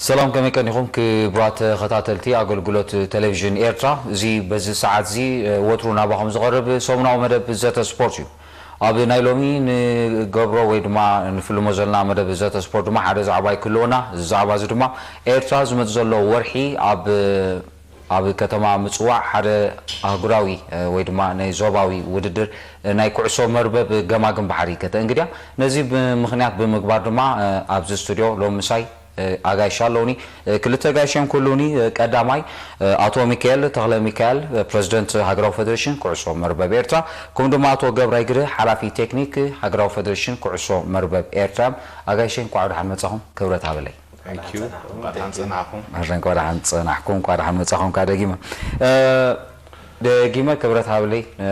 ሰላም፣ ከመይ ቀኒኹም ክቡራት ተኸታተልቲ ኣገልግሎት ቴሌቪዥን ኤርትራ? እዚ በዚ ሰዓት እዚ፣ እ፣ ወትሩ ናባኹም ዝቐርብ ሰሙናዊ መደብ ዘተ ስፖርት እዩ። ኣብ ናይ ሎሚ ንገብሮ ወይ ድማ ንፍልሞ ዘለና መደብ ዘተ ስፖርት ድማ ሓደ ዛዕባ ይክልወና። እዚ ዛዕባ እዚ ድማ ኤርትራ ዝመጽእ ዘሎ ወርሒ ኣብ፣ ኣብ ከተማ ምጽዋዕ ሓደ ኣህጉራዊ፣ እ፣ ወይ ድማ ናይ ዞባዊ ውድድር፣ እ፣ ናይ ኩዕሶ መርበብ ገማግም ባሕሪ ከተእንግድያ። ነዚ ብምኽንያት ብምግባር ድማ፣ እ፣ ኣብዚ ስቱድዮ ሎም ምሳይ፣ እ፣ ኣጋይሽ ኣለውኒ። እ፣ ክልተ ጋይሽ እዮም ክህልውኒ። እ፣ ቀዳማይ፣ እ፣ ኣቶ ሚካኤል ተኽለ ሚካኤል፣ እ፣ ፕረዚደንት ሃገራዊ ፌደሬሽን ኩዕሶ መርበብ ኤርትራ፣ ከምኡ ድማ ኣቶ ገብራይ ግርህ፣ ሓላፊ ቴክኒክ ሃገራዊ ፌደሬሽን ኩዕሶ መርበብ ኤርትራ እዮም። ኣጋይሸይ፣ እንኳዕ ወደሓን መጻኹም። ክብረት ሃበለይ። Thank you። እንኳዕ ደሓን ጸናሕኩም። ኣረ፣ እንኳዕ ደሓን ጸናሕኩም፣ እንኳዕ ደሓን መጻኹም። ካብ ደጊመ፣ እ፣ ደጊመ ክብረት ሃብለይ፣ እ፣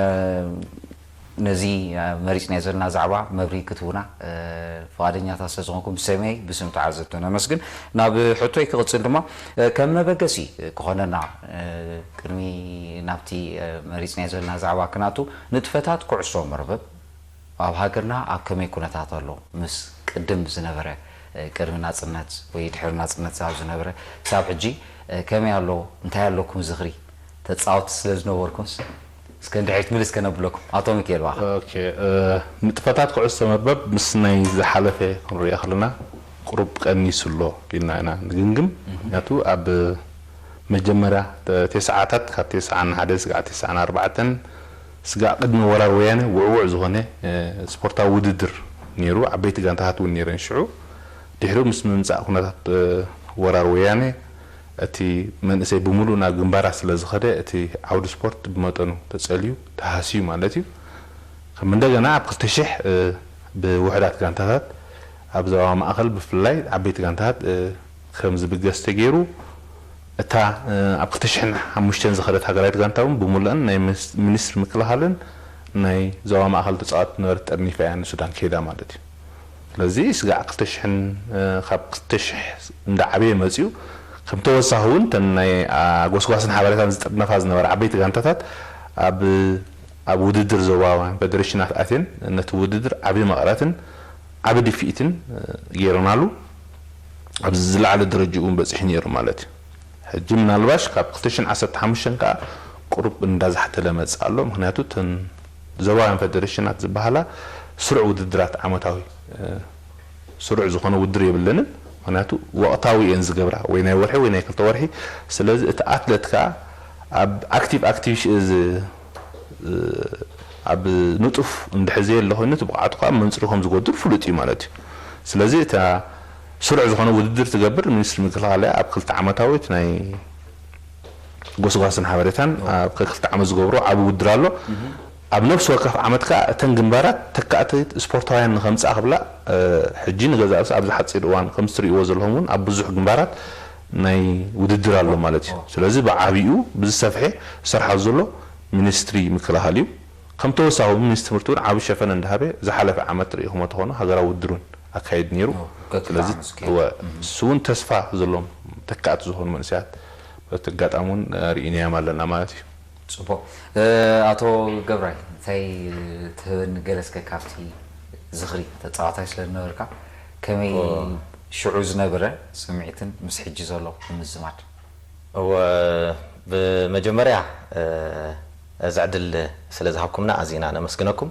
ነዚ፣ እ፣ መሪጽናዮ ዘለና ዛዕባ መብርሂ ክትህቡና፣ እ፣ ፍቓደኛታት ስለ ዝኾንኩም ብሰመይ ብስም ተዓዘብቲ ነመስግን። ናብ ሕቶይ ክቕጽል ድማ፣ እ፣ ከም መበገሲ ክኾነና፣ እ፣ ቅድሚ ናብቲ፣ እ፣ መሪጽናዮ ዘለና ዛዕባ ክናቱ፣ ንጥፈታት ኩዕሶ መርበብ ኣብ ሃገርና ኣብ ከመይ ኩነታት ኣሎ? ምስ ቅድም ዝነበረ፣ እ፣ ቅድሚ ናጽነት ወይ ድሕሪ ናጽነት ክሳብ ዝነበረ፣ ክሳብ ሕጂ፣ እ፣ ከመይ ኣሎ? እንታይ ኣለኩም ዝኽሪ? ተጻወትቲ ስለ ዝነበርኩምስ፣ እስከ ንድሕሪት ምልስ ከነብለኩም። ኣቶ ሚካኤል፣ ባኻ። ኦኬ፣ እ፣ ንጥፈታት ኩዕሶ መርበብ ምስ ናይ ዝሓለፈ ክንሪኦ ከለና ቁሩብ ቀኒሱ ኣሎ ኢልና ኢና ንግምግም። ምኽንያቱ ኣብ መጀመርያ ተ-፣ ተስዓታት፣ ካብ ተስዓን ሓደ ስጋዕ ተስዓን ኣርባዕተን ስጋዕ ቅድሚ ወራር ወያነ ውዕዉዕ ዝኾነ፣ እ፣ ስፖርታዊ ውድድር ነይሩ። ዓበይቲ ጋንታታት እውን ነይረን ሽዑ። ድሕሪኡ ምስ ምምጻእ ኩነታት፣ እ፣ ወራር ወያነ እቲ መንእሰይ ብምሉእ ናብ ግንባራት ስለ ዝኸደ እቲ ዓውዲ ስፖርት ብመጠኑ ተጸልዩ፣ ተሃስዩ ማለት እዩ። ከም እንደገና ኣብ ክልተ ሽሕ፣ እ፣ ብውሑዳት ጋንታታት ኣብ ዞባ ማእከል ብፍላይ ዓበይቲ ጋንታታት፣ እ፣ ከም ዝብገስ ተገይሩ፣ እታ፣ እ፣ ኣብ ክልተ ሽሕን ሓሙሽተን ዝኸደት ሃገራዊት ጋንታ እውን ብምሉኣን ናይ ሚኒስ-፣ ሚኒስትሪ ምክልኻልን ናይ ዞባ ማእከል ተጻዋቲ ነበረት ጠርኒፋ እያ ንሱዳን ከይዳ ማለት እዩ። ስለዚ ስጋዕ ክልተ ሽሕን፣ እ፣ ካብ ክልተ ሽሕ እንዳዓበየ መጺኡ፣ ከም ተወሳኺ እውን እተን ናይ፣ ኣ፣ ጎስጓስን ሓበሬታን ዝጥርነፋ ዝነበራ ዓበይቲ ጋንታታት ኣብ፣ ኣብ ውድድር ዞባውያን ፌደሬሽናት ኣትየን ነቲ ውድድር ዓቢ መቐረትን ዓቢ ድፍኢትን፣ እ፣ ገይረናሉ። ኣብዚ ዝለዓለ ደረጃ እውን በጺሑ ነይሩ ማለት እዩ። ሕጂ ምናልባሽ ካብ ክልተ ሽሕን ዓሰርተ ሓሙሽተን ከኣ ቁሩብ እንዳዛሕተለ መጽእ ኣሎ። ምኽንያቱ እተን ዞባውያን ፌደሬሽናት ዝበሃላ ስሩዕ ውድድራት ዓመታዊ፣ እ፣ ስሩዕ ዝኾነ ውድድር የብለንን። ምኽንያቱ ወቕታዊ እየን ዝገብራ፣ ወይ ናይ ወርሒ ወይ ናይ ክልተ ወርሒ። ስለዚ እቲ ኣትለት ከኣ ኣብ ኣክቲቭ ኣክቲቪ-፣ ዝ-፣ እ፣ ኣብ ንጡፍ እንድሕር ዘየለ ኮይኑ እቲ ብቕዓቱ ከኣ መንጽሩ ከም ዝጎድል ፍሉጥ እዩ ማለት እዩ። ስለዚ እታ ስሩዕ ዝኾነ ውድድር ትገብር ሚኒስትሪ ምክልኻል እያ። ኣብ ክልተ ዓመታዊ እቲ ናይ ጎስጓስን ሓበሬታን ኣብ ክልተ ዓመት ዝገብሮ ዓቢ ውድድር ኣሎ። ኣብ ነፍሲ ወከፍ ዓመት ከኣ እተን ግንባራት ተካእቲ ስፖርታውያን ንኸምጽኣ ክብላ፣ እ፣ ሕጂ ንገዛእ ርእሲ ኣብዚ ሓጺር እዋን ከምዚ ትርእይዎ ዘለኹም እውን ኣብ ብዙሕ ግንባራት ናይ ውድድር ኣሎ ማለት እዩ። ስለዚ ብዓቢኡ ብዝሰፍሐ ዝሰርሓ ዘሎ ሚኒስትሪ ምክልኻል እዩ። ከም ተወሳኺ እውን ሚኒስትሪ ትምህርቲ እውን ዓቢ ሸፈነ እንዳሃበ ዝሓለፈ ዓመት ርኢኹሞ ተኾኑ ሃገራዊ ውድድር እውን ኣካይድ ነይሩ። ኦ፣ ከክልተ ስለዚ ዓመት ዝካየድ። እወ፣ እሱ እውን ተስፋ ዘለዎም ተካእቲ ዝኾኑ መንእሰያት በቲ ኣጋጣሚ እውን ርኢናዮም ኣለና ማለት እዩ። ጽቡቕ። እ፣ ኣቶ ገብራይ፣ እንታይ ትህበኒ ገለ እስከ ካብቲ ዝኽሪ ተጻዋታይ ስለ ዝነበርካ፣ ከመይ ኦ። ሽዑ ዝነበረ ስምዒትን ምስ ሕጂ ዘሎ ምዝማድ? እወ፣ ብመጀመርያ፣ እ፣ እዚ ዕድል ስለ ዝሃብኩምና ኣዚና ነመስግነኩም።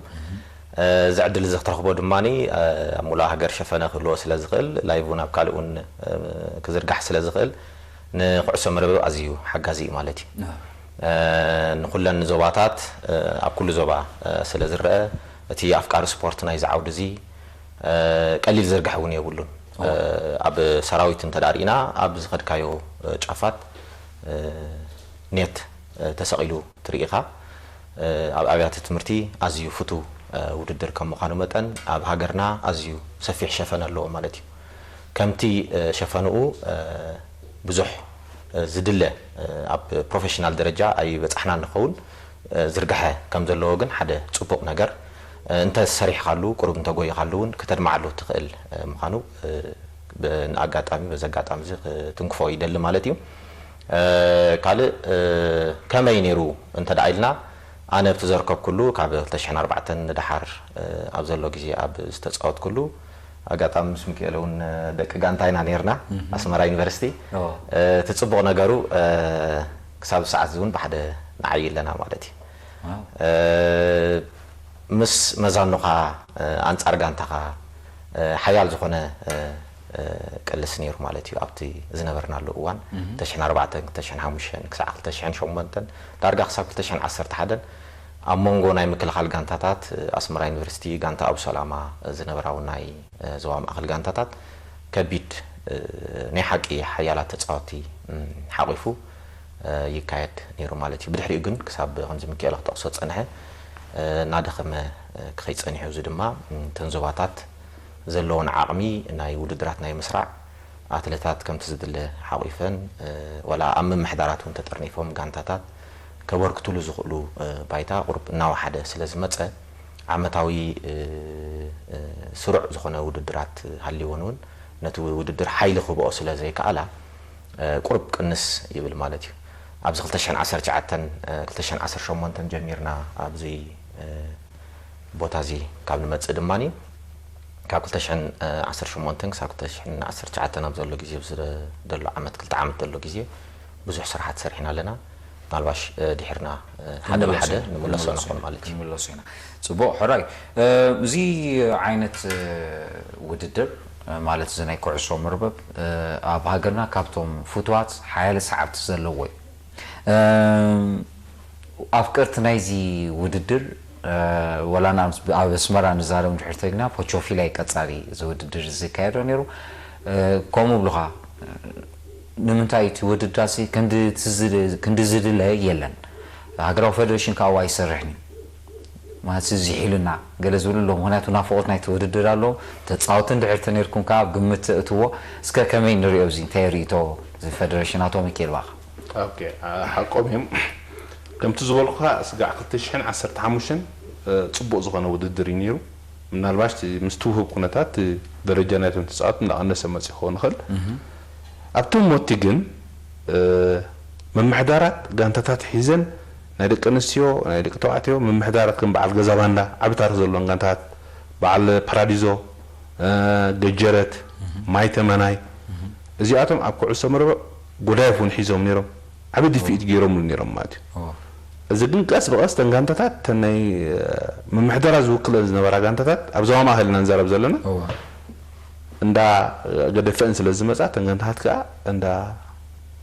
እ፣ እዚ ዕድል እዚ ክትረኽቦ ድማኒ፣ እ፣ ኣብ ሙሉእ ሃገር ሸፈነ ክህልዎ ስለ ዝኽእል፣ ላይቭ እውን ኣብ ካልእ እውን፣ እ፣ ክዝርጋሕ ስለ ዝኽእል፣ ንኩዕሶ መርበብ ኣዝዩ ሓጋዚ እዩ ማለት እዩ። ኣዎ። እ፣ ንኹለን ዞባታት፣ እ፣ ኣብ ኩሉ ዞባ፣ እ፣ ስለ ዝረአ፣ እቲ ኣፍቃሪ ስፖርት ናይዚ ዓውዲ እዚ፣ እ፣ ቀሊል ዝርግሐ እውን የብሉን። ኣዎ። እ፣ ኣብ ሰራዊት እንተ ደኣ ርኢና፣ ኣብ ዝኸድካዮ፣ እ፣ ጫፋት፣ እ፣ ኔት፣ እ፣ ተሰቒሉ ትርኢ ኢኻ። እ፣ ኣብ ኣብያተ ትምህርቲ ኣዝዩ ፍቱው፣ እ፣ ውድድር ከም ምዃኑ መጠን፣ ኣብ ሃገርና ኣዝዩ ሰፊሕ ሸፈነ ኣለዎ ማለት እዩ። ከምቲ፣ እ፣ ሸፈንኡ፣ እ፣ ብዙሕ፣ እ፣ ዝድለ፣ እ፣ ኣብ ፕሮፌሽናል ደረጃ ኣይበጻሕናን ንኸውን፣ እ፣ ዝርግሐ ከም ዘለዎ ግን ሓደ ጽቡቕ ነገር፣ እ፣ እንተ ሰሪሕካሉ፣ ቁሩብ እንተ ጎይኻሉ እውን ክተድምዓሉ ትኽእል፣ እ፣ ምዃኑ፣ እ፣ ብ-፣ ንኣጋጣሚ፣ በዚ ኣጋጣሚ እዚ ክትንክፎ ይደሊ ማለት እዩ። እ፣ ካልእ፣ እ፣ ከመይ ነይሩ እንተ ደኣ ኢልና፣ ኣነ ኣብቲ ዘርከብኩሉ፣ ካብ ክልተ ሽሕን ኣርባዕተን ንደሓር፣ እ፣ ኣብ ዘሎ ግዜ ኣብ ዝተጻወትኩሉ፣ ኣጋጣሚ ምስ ሚካኤል እውን ደቂ ጋንታ ኢና ነርና ኣስመራ ዩኒቨርሲቲ። እቲ ፅቡቕ ነገሩ ክሳብ ሰዓት እውን ብሓደ ንዓይ ኣለና ማለት እዩ። ምስ መዛኑኻ ኣንፃር ጋንታኻ ሓያል ዝኾነ ቅልስ ነይሩ ማለት እዩ። ኣብቲ ዝነበርናሉ እዋን ክልተ ሽሕን ኣርባዕተን፣ ክልተ ሽሕን ሓሙሽተን ክሳዕ ክልተ ሽሕን ሸሞንተን፣ ዳርጋ ክሳብ ክልተ ሽሕን ዓሰርተ ሓደን ኣብ መንጎ ናይ ምክልኻል ጋንታታት ኣስመራ ዩኒቨርሲቲ፣ ጋንታ ኣቡ ሰላማ፣ ዝነበራ እውን ናይ ዞባ ማእኸል ጋንታታት ከቢድ ናይ ሓቂ ሓያላት ተፃወቲ ሓቒፉ ይካየድ ነይሩ ማለት እዩ። ብድሕሪኡ ግን ክሳብ ከምዚ ሚካኤል ክጠቕሶ ዝፀንሐ እናደኸመ ክኸይድ ፀኒሑ። እዚ ድማ እተን ዞባታት ዘለዎን ዓቕሚ ናይ ውድድራት ናይ ምስራዕ ኣትሌታት ከምቲ ዝድለ ሓቒፈን ዋላ ኣብ ምምሕዳራት እውን ተጠርኒፎም ጋንታታት ከበርክትሉ ዝኽእሉ ባይታ ቁሩብ እናወሓደ ስለ ዝመፀ ዓመታዊ ስሩዕ ዝኾነ ውድድራት ሃልይወን እውን ነቲ ውድድር ሓይሊ ክህብኦ ስለ ዘይከኣላ ቁሩብ ቅንስ ይብል ማለት እዩ። ኣብዚ ክልተ ሽሕን ዓሰርተ ትሽዓተን ክልተ ሽሕን ዓሰርተ ሸሞንተን ጀሚርና ኣብዚ ቦታ እዚ ካብ ንመጽእ ድማ ካብ ክልተ ሽሕን ዓሰርተ ሸሞንተን ክሳብ ክልተ ሽሕን ዓሰርተ ትሽዓተን ኣብ ዘሎ ግዜ ኣብዚ ዘሎ ዓመት ክልተ ዓመት ዘሎ ግዜ ብዙሕ ስራሓት ሰሪሕና ኣለና። ምናልባሽ ድሒርና ሓደ ብሓደ ንምለሶ ንኾን ማለት እዩ። ንምለሶ ኢና። ፅቡቕ ሕራይ። እዚ ዓይነት ውድድር ማለት እዚ ናይ ኩዕሶ መርበብ ኣብ ሃገርና ካብቶም ፍቱዋት ሓያለ ሰዓብቲ ዘለዎ እዩ። ኣፍቀርቲ ናይዚ ውድድር ወላ ኣብ ኣስመራ ንዛረብ እንድሕር ተልና ፖቾፊላ እዩ ቀፃሊ እዚ ውድድር ዝካየዶ ነይሩ። ከምኡ ብሉኻ ንምንታይ እቲ ውድድር ክንዲ ዝድለ የለን። ሃገራዊ ፌደሬሽን ከዓ ይሰርሕን እዩ ማለት እዚ ሒሉና ገለ ዝብሉ ኣለዉ። ምክንያቱ ናፍቆት ናይቲ ውድድር ኣለዎም። ተፃወቲ እንድሕር ተነርኩም ከዓ ኣብ ግምት ተእትዎ። እስከ ከመይ ንሪኦ እዚ እንታይ ሪእቶ እዚ ፌደሬሽን ኣቶ ሚካኤል ባኻ? ኦኬ፣ ሓቆም እዮም። ከምቲ ዝበልኩኻ ስጋዕ ክልተ ሽሕን ዓሰርተ ሓሙሽተን ፅቡቕ ዝኾነ ውድድር እዩ ነይሩ። ምናልባሽ ምስ ትውህብ ኩነታት ደረጃ ናይቶም ተፃወቲ እንዳቐነሰ መፂ ክኸውን ይኽእል። ኣብቲ ሞቲ ግን ምምሕዳራት ጋንታታት ሒዘን ናይ ደቂ ኣንስትዮ ናይ ደቂ ተባዕትዮ ምምሕዳራት ከም በዓል ገዛ ባንዳ ዓቢ ታሪክ ዘለዎም ጋንታታት በዓል ፓራዲዞ፣ ገጀረት፣ ማይ ተመናይ እዚኣቶም ኣብ ኩዕሶ መርበብ ጎዳይፍ እውን ሒዞም ነይሮም። ዓቢ ድፍኢት ገይሮምሉ ነይሮም ማለት እዩ። እዚ ግን ቀስ ብቐስ ተን ጋንታታት ተን ናይ ምምሕዳራ ዝውክለን ዝነበራ ጋንታታት ኣብ ዞባ ማእኸል ኢና ንዛረብ ዘለና እንዳ ገደፈን ስለ ዝመፃ ተን ጋንታታት ከዓ እንዳ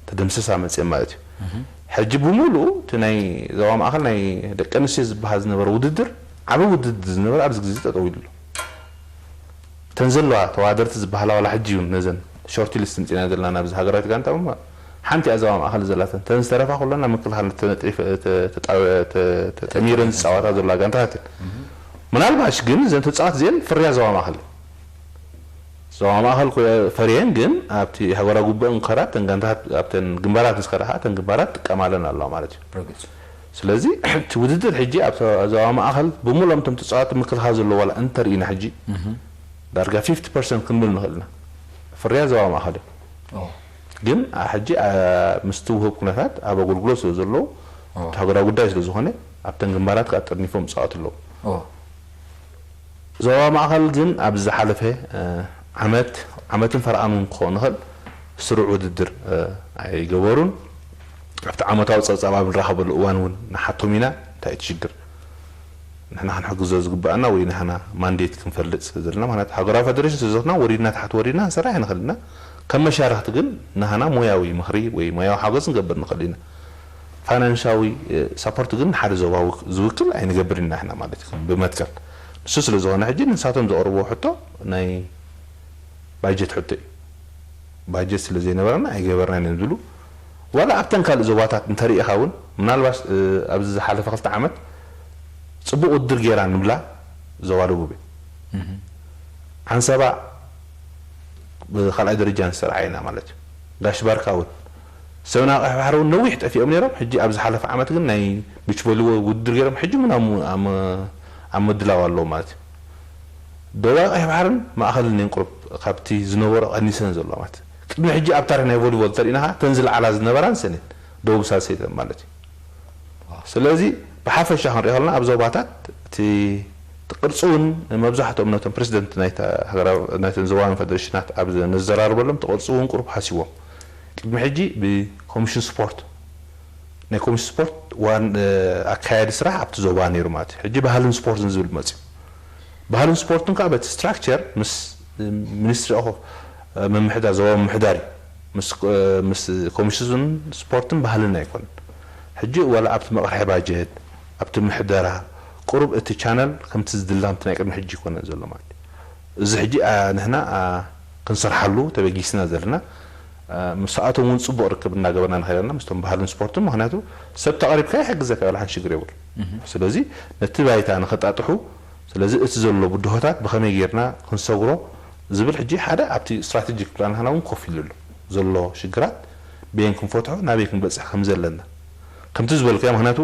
ተደምሰሳ መፅየን ማለት እዩ። ሕጂ ብምሉኡ እቲ ናይ ዞባ ማእኸል ናይ ደቂ ኣንስትዮ ዝበሃል ዝነበረ ውድድር ዓቢ ውድድር ዝነበረ ኣብዚ ግዜ ጠጠው ኢሉ ኣሎ። እተን ዘለዋ ተዋደርቲ ዝበሃላ ዋላ ሕጂ እውን ነዘን ሾርት ሊስት ምፂና ዘለና ናብዚ ሃገራዊት ጋንታ እሞ ሓንቲ እያ ዞባ ማእኸል ዘላተን። እተን ዝተረፋ ኩለን ናብ ምክልኻል ተጠሚረን ዝፃወታ ዘለዋ ጋንታታት እየን። ምናልባሽ ግን እዘን ተፃወት እዚአን ፍርያ ዞባ ማእኸል ዞባ ማእኸል ፈርየን ግን ኣብቲ ሃገራዊ ጉባኤ እንከራ እተን ጋንታት ኣብተን ግንባራት ምስ ከዳ ከዓ እተን ግንባራት ጥቀማለን ኣለዋ ማለት እዩ። ስለዚ እቲ ውድድር ሕጂ ኣብ ዞባ ማእኸል ብምሎም እቶም ተፃወቲ ምክልኻል ዘለዎ ዋላ እንተርኢና ሕጂ ዳርጋ ፊፍቲ ፐርሰንት ክንብል ንኽእል ኢና። ፍርያ ዞባ ማእኸል እዮም። ግን ሕጂ ምስቲ ውህብ ኩነታት ኣብ ኣገልግሎት ስለ ዘለዉ እቲ ሃገራዊ ጉዳይ ስለ ዝኾነ ኣብተን ግንባራት ከዓ ጠርኒፎም ይፃወቱ ኣለዉ። ዞባ ማእኸል ግን ኣብዚ ዝሓለፈ ዓመት ዓመትን ፈረቓን እውን ክኸውን ይኽእል ስሩዕ ውድድር ኣይገበሩን። ኣብቲ ዓመታዊ ፀብፃብ ኣብ ንራኸበሉ እዋን እውን ንሓቶም ኢና እንታይ እቲ ሽግር ንሕና ክንሕግዞ ዝግባኣና ወይ ንሕና ማንዴት ክንፈልጥ ዘለና ምክንያቱ ሃገራዊ ፌደሬሽን ስለ ዝኾንና ወሪድና ታሕቲ ወሪድና ክንሰርሕ ኣይንኽእል ኢና። ከም መሻርኽቲ ግን ንሃና ሞያዊ ምኽሪ ወይ ሞያዊ ሓገዝ ክንገብር ንኽእል ኢና። ፋይናንሻዊ ሳፖርት ግን ንሓደ ዞባ ዝውክል ኣይንገብር ኢና ንሕና ማለት እዩ ብመትከል ንሱ ስለ ዝኾነ ሕጂ ንሳቶም ዘቕርብዎ ሕቶ ናይ ባጀት ሕቶ እዩ። ባጀት ስለ ዘይነበረና ኣይገበርናን እዮም ዝብሉ። ዋላ ኣብተን ካልእ ዞባታት እንተሪኢኻ እውን ምናልባት ኣብዚ ዝሓለፈ ክልተ ዓመት ፅቡቕ ውድድር ገይራ ንብላ ዞባ ደቡብ እየ። ዓንሰባ ብካልኣይ ደረጃ ንሰርዓ ኢና ማለት እዩ። ጋሽ ባርካ እውን ሰብና ቀይሕ ባሕሪ እውን ነዊሕ ጠፊኦም ነይሮም። ሕጂ ኣብ ዝሓለፈ ዓመት ግን ናይ ቢች ቮሊቦል ውድድር ገይሮም ሕጂ እውን ኣብ ምድላው ኣለዉ ማለት እዩ። ደቡባዊ ቀይሕ ባሕርን ማእኸልን እየን ቁሩብ ካብቲ ዝነበሮ ቀኒሰን ዘለዋ ማለት እዩ። ቅድሚ ሕጂ ኣብ ታሪኽ ናይ ቮሊቦል እንተሪኢና ከዓ እተን ዝለዓላ ዝነበራ ንሰን እየን ደቡብ ሳልሰይተን ማለት እዩ። ስለዚ ብሓፈሻ ክንሪኦ ከለና ኣብ ዞባታት እቲ ቅርፂ እውን መብዛሕትኦም ነቶም ፕሬዚደንት ናይታ ሃገራዊ ናይተን ዞባውያን ፌደሬሽናት ኣብ ንዘራርበሎም እቲ ቅርፂ እውን ቁሩብ ሃሲዎም። ቅድሚ ሕጂ ብኮሚሽን ስፖርት ናይ ኮሚሽን ስፖርት ዋን ኣካያዲ ስራሕ ኣብቲ ዞባ ነይሩ ማለት እዩ። ሕጂ ባህልን ስፖርትን ዝብል መፅዩ። ባህልን ስፖርትን ከዓ በቲ ስትራክቸር ምስ ሚኒስትሪ ኦፍ ምምሕዳር ዞባዊ ምምሕዳር እዩ። ምስ ኮሚሽን ስፖርትን ባህልን ኣይኮነን። ሕጂ ዋላ ኣብቲ መቕርሒ ባጀት ኣብቲ ምሕደራ ቁሩብ እቲ ቻነል ከምቲ ዝድላምቲ ናይ ቅድሚ ሕጂ ይኮነን ዘሎ ማለት እዩ። እዚ ሕጂ ንሕና ክንሰርሓሉ ተበጊስና ዘለና ምስኣቶም እውን ፅቡቕ ርክብ እናገበርና ንኸይድ ኣለና ምስቶም ባህልን ስፖርትን። ምክንያቱ ሰብ ተቐሪብካ ይሕግዘካ፣ ዋላ ሓንቲ ሽግር የብሉ። ስለዚ ነቲ ባይታ ንኸጣጥሑ፣ ስለዚ እቲ ዘሎ ብድሆታት ብኸመይ ጌርና ክንሰግሮ ዝብል ሕጂ ሓደ ኣብቲ ስትራቴጂክ ፕላንና እውን ኮፍ ኢሉ ኣሎ። ዘሎ ሽግራት በየን ክንፈትሖ ናበይ ክንበፅሕ ከም ዘለና ከምቲ ዝበልካዮ። ምክንያቱ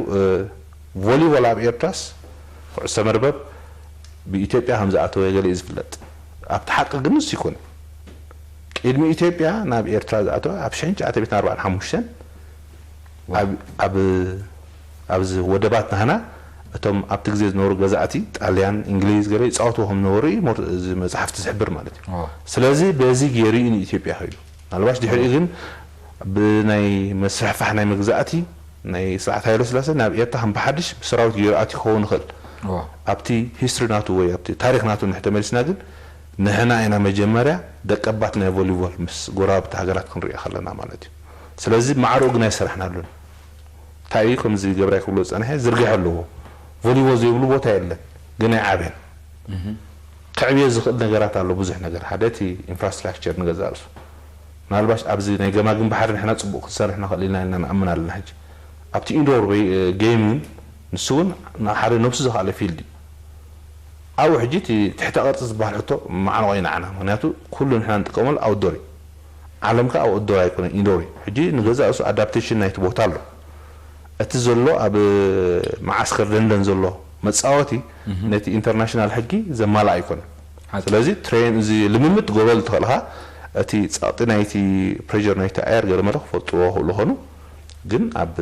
ቮሊቦል ኣብ ኤርትራስ ኩዕሶ መርበብ ብኢትዮጵያ ከም ዝኣተወ ገለ እዩ ዝፍለጥ። ኣብቲ ሓቂ ግን ንሱ ይኮነ። ቅድሚ ኢትዮጵያ ናብ ኤርትራ ዝኣተወ ኣብ ሽሕን ትሽዓተ ሚእትን ኣርባዓን ሓሙሽተን ኣብ ኣብዚ ወደባት ናህና እቶም ኣብቲ ግዜ ዝነበሩ ገዛእቲ ጣልያን፣ እንግሊዝ ገለ ይፃወትዎ ከም ዝነበሩ እዩ እዚ መፅሓፍቲ ዝሕብር ማለት እዩ። ስለዚ በዚ ገይሩ እዩ ንኢትዮጵያ ከይዱ። ምናልባሽ ድሕሪኡ ግን ብናይ መስፍሕፋሕ ናይ መግዛእቲ ናይ ስርዓት ሃይለ ስላሴ ናብ ኤርትራ ከም ብሓድሽ ብሰራዊት ገይሩ ኣትዩ ክኸውን ይኽእል። ኣብቲ ሂስትሪ ናቱ ወይ ኣብቲ ታሪክ ናቱ እንድሕር ተመሊስና ግን ንሕና ኢና መጀመርያ ደቀባት ናይ ቮሊቦል ምስ ጎረባብቲ ሃገራት ክንሪኦ ከለና ማለት እዩ። ስለዚ ማዕረኡ ግን ኣይሰራሕናሉን። እንታይ እዩ ከምዚ ገብራይ ክብሎ ዝጸንሐ ዝርግሐ ኣለዎ። ቮሊቦል ዘይብሉ ቦታ የለን፣ ግን ኣይዓብየን። ከዕብዮ ዝኽእል ነገራት ኣሎ፣ ብዙሕ ነገር። ሓደ እቲ ኢንፍራስትራክቸር ንገዛእ ርእሱ። ምናልባሽ ኣብዚ ናይ ገማግም ባሕሪ ንሕና ጽቡቕ ክንሰርሕ ንኽእል ኢና ኢልና ንኣምን ኣለና። ሕጂ ኣብቲ ኢንዶር ወይ ጌም እውን ንሱ እውን ሓደ ነብሱ ዝኸኣለ ፊልድ እዩ። ኣብኡ ሕጂ እቲ ትሕተ ቅርጺ ዝበሃል ሕቶ ማዕነቆ እዩ ንዓና። ምክንያቱ ኩሉ ንሕና ንጥቀመሉ ኣውትዶር እዩ። ዓለም ከኣ ኣውትዶር ኣይኮነን፣ ኢንዶር እዩ። ሕጂ ንገዛእ ርእሱ ኣዳፕቴሽን ናይቲ ቦታ ኣሎ። እቲ ዘሎ ኣብ መዓስከር ለንደን ዘሎ መጻወቲ ነቲ ኢንተርናሽናል ሕጊ ዘማልእ ኣይኮነን። ስለዚ ትሬን እዚ ልምምድ ጎበል ትኽእልኻ እቲ ጸቕጢ ናይቲ ፕሬር ናይቲ ኣየር ገለ መለ ክፈልጥዎ ክኽእሉ ኾኑ ግን ኣብ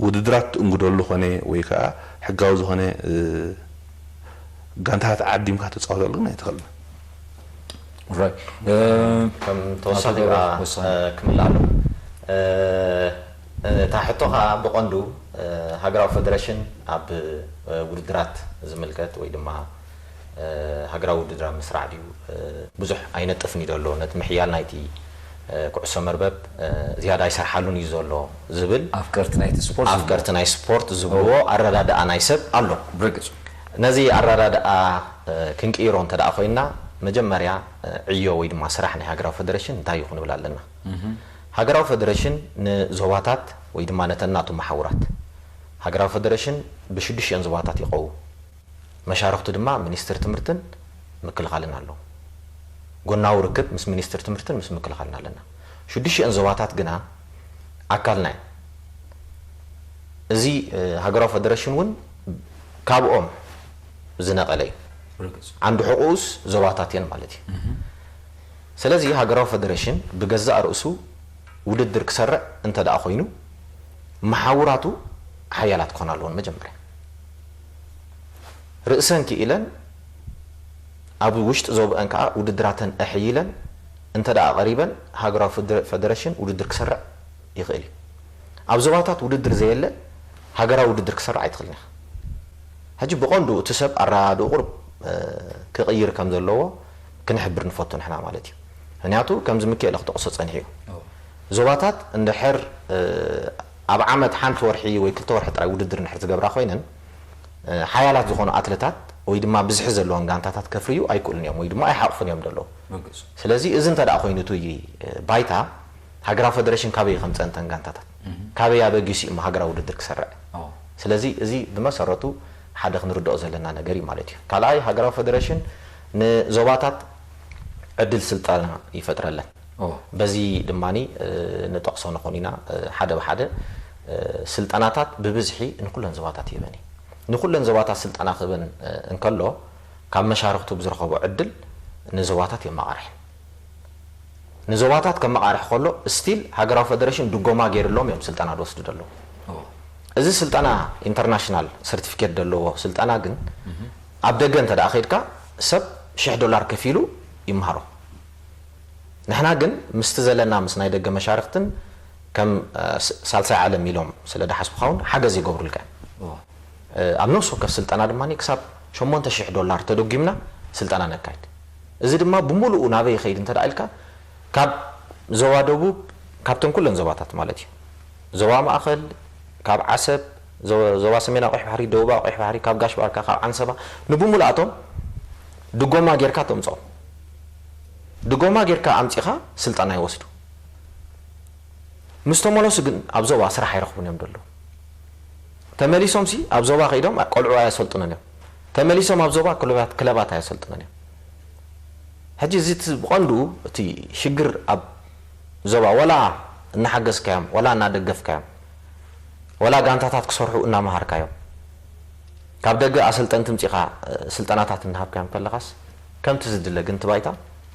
ውድድራት ትእንግደሉ ኾነ ወይ ከዓ ሕጋዊ ዝኾነ ጋንታታት ዓዲምካ ተፃወተሉ ግን ኣይትኽእልን። ከም ተወሳኺ ክምልኣሉ እታ ሕቶ ከዓ ብቐንዱ ሃገራዊ ፌደሬሽን ኣብ ውድድራት ዝምልከት ወይ ድማ ሃገራዊ ውድድር ኣብ ምስራዕ ድዩ ብዙሕ ኣይነጥፍን እዩ ዘሎ፣ ነቲ ምሕያል ናይቲ ኩዕሶ መርበብ ዝያዳ ኣይሰርሓሉን እዩ ዘሎ ዝብል ኣፍቀርቲ ናይቲ ስፖርት ኣፍቀርቲ ናይ ስፖርት ዝብልዎ ኣረዳድኣ ናይ ሰብ ኣሎ። ብርግጽ ነዚ ኣረዳድኣ ክንቅይሮ እንተ ደኣ ኮይንና መጀመርያ ዕዮ ወይ ድማ ስራሕ ናይ ሃገራዊ ፌደሬሽን እንታይ እዩ ክንብል ኣለና። ሃገራዊ ፌደሬሽን ንዞባታት ወይ ድማ ነተን ናቱ መሓውራት ሃገራዊ ፌደሬሽን ብሽዱሽተን ዞባታት ይቐውም። መሻርኽቱ ድማ ሚኒስትር ትምህርትን ምክልኻልን ኣለዉ። ጎናዊ ርክብ ምስ ሚኒስትር ትምህርትን ምስ ምክልኻልን ኣለና። ሽዱሽተን ዞባታት ግና ኣካልና እየን። እዚ ሃገራዊ ፈደረሽን እውን ካብኦም ዝነቐለ እዩ። ዓንዲ ሕቑኡስ ዞባታት እየን ማለት እዩ። ስለዚ ሃገራዊ ፈደረሽን ብገዛእ ርእሱ ውድድር ክሰርዕ እንተ ደኣ ኮይኑ መሓውራቱ ሓያላት ክኾና ኣለወን። መጀመርያ ርእሰን ክኢለን ኣብ ውሽጢ ዞብአን ከዓ ውድድራተን ኣሕይለን እንተ ደኣ ቀሪበን ሃገራዊ ፈደረሽን ውድድር ክሰርዕ ይኽእል እዩ። ኣብ ዞባታት ውድድር ዘየለ ሃገራዊ ውድድር ክሰርዕ ኣይትኽእልን ኢኻ። ሕጂ ብቐንዱ እቲ ሰብ ኣረዳድኡ ቁሩብ ክቕይር ከም ዘለዎ ክንሕብር ንፈቱ ንሕና ማለት እዩ። ምክንያቱ ከምዚ ምክኤለ ክጠቕሶ ጸኒሑ እዩ። ዞባታት እንድሕር ኣብ ዓመት ሓንቲ ወርሒ ወይ ክልተ ወርሒ ጥራይ ውድድር እንድሕር ዝገብራ ኮይነን ሓያላት ዝኾኑ ኣትለታት ወይ ድማ ብዝሒ ዘለዎም ጋንታታት ከፍርዩ ኣይክእሉን እዮም ወይ ድማ ኣይሓቑፉን እዮም ዘለዉ። ስለዚ እዚ እንተ ደኣ ኮይኑ እቲ ባይታ ሃገራዊ ፈደረሽን ካበይ ከምፀ እንተን ጋንታታት ካበይ ኣበጊሱ እዩ ሃገራዊ ውድድር ክሰርዕ። ስለዚ እዚ ብመሰረቱ ሓደ ክንርድኦ ዘለና ነገር እዩ ማለት እዩ። ካልኣይ ሃገራዊ ፈደረሽን ንዞባታት ዕድል ስልጠና ይፈጥረለን። በዚ ድማ ንጠቕሶ ንኾን ኢና ሓደ ብሓደ ስልጠናታት ብብዝሒ ንኩለን ዞባታት ይህበን እዩ። ንኩለን ዞባታት ስልጠና ክህበን እንከሎ ካብ መሻርክቱ ብዝረኸቦ ዕድል ንዞባታት የመቓርሕ። ንዞባታት ከመቓርሕ ከሎ ስቲል ሃገራዊ ፈደረሽን ድጎማ ገይርሎም እዮም ስልጠና ዝወስዱ ዘለዉ። እዚ ስልጠና ኢንተርናሽናል ሰርቲፊኬት ዘለዎ ስልጠና ግን ኣብ ደገ እንተ ደኣ ከይድካ ሰብ ሽሕ ዶላር ከፊሉ ይምሃሮ። ንሕና ግን ምስቲ ዘለና ምስ ናይ ደገ መሻርክትን ከም ሳልሳይ ዓለም ኢሎም ስለ ደሓስቡኻ እውን ሓገዝ ይገብሩልካ እዮም። ኣብ ነፍሲ ወከፍ ስልጠና ድማ ክሳብ ሸሞንተ ሽሕ ዶላር ተደጒምና ስልጠና ነካይድ። እዚ ድማ ብምሉኡ ናበይ ይኸይድ እንተ ደኣ ኢልካ ካብ ዞባ ደቡብ ካብተን ኩለን ዞባታት ማለት እዩ። ዞባ ማእኸል ካብ ዓሰብ፣ ዞባ ሰሜናዊ ቀይሕ ባሕሪ፣ ደቡባዊ ቀይሕ ባሕሪ፣ ካብ ጋሽ ባርካ፣ ካብ ዓንሰባ ንብምሉኣቶም ድጎማ ጌርካ ተምፅኦም። ድጎማ ጌርካ ኣምፂኻ ስልጠና ይወስዱ። ምስ ተመለሱ ግን ኣብ ዞባ ስራሕ ኣይረኽቡን እዮም ዘለዉ። ተመሊሶም ሲ ኣብ ዞባ ከይዶም ቆልዑ ኣየሰልጥኑን እዮም። ተመሊሶም ኣብ ዞባ ክለባት ክለባት ኣየሰልጥኑን እዮም። ሕጂ እዚ እቲ ብቐንዱ እቲ ሽግር ኣብ ዞባ ወላ እናሓገዝካዮም ወላ እናደገፍካዮም ወላ ጋንታታት ክሰርሑ እናመሃርካዮም ካብ ደገ ኣሰልጠንቲ ምፂኻ ስልጠናታት እናሃብካዮም ከለኻስ ከምቲ ዝድለ ግን እቲ ባይታ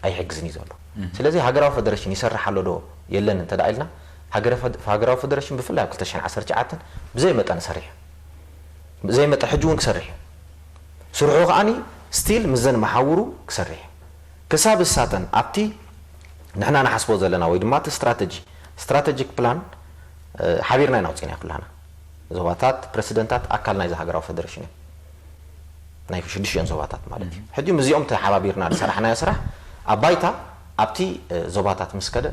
ኣይሕግዝን እዩ ዘሎ። ስለዚ ሃገራዊ ፈደረሽን ይሰርሕ ኣሎ ዶ የለን እንተ ደኣ ኢልና ሃገራዊ ፈደረሽን ብፍላይ ኣብ ክልተ ሽሕን ዓሰርተ ትሽዓተን ብዘይ መጠን ሰሪሑ ብዘይ መጠን ሕጂ እውን ክሰርሕ እዩ። ስርሑ ከዓኒ ስቲል ምስዘን መሓውሩ ክሰርሕ እዩ። ክሳብ እሳተን ኣብቲ ንሕና ንሓስቦ ዘለና ወይ ድማ እቲ ስትራተጂ ስትራቴጂክ ፕላን ሓቢርና ኢና ውፅኢና ኩላና ዞባታት ፕረሲደንታት ኣካል ናይዚ ሃገራዊ ፈደረሽን እዮም ናይ ሽዱሽተን ዞባታት ማለት እዩ ሕጂ ምስዚኦም ተሓባቢርና ዝሰራሕናዮ ስራሕ ኣብ ባይታ ኣብቲ ዞባታት ምስ ከደ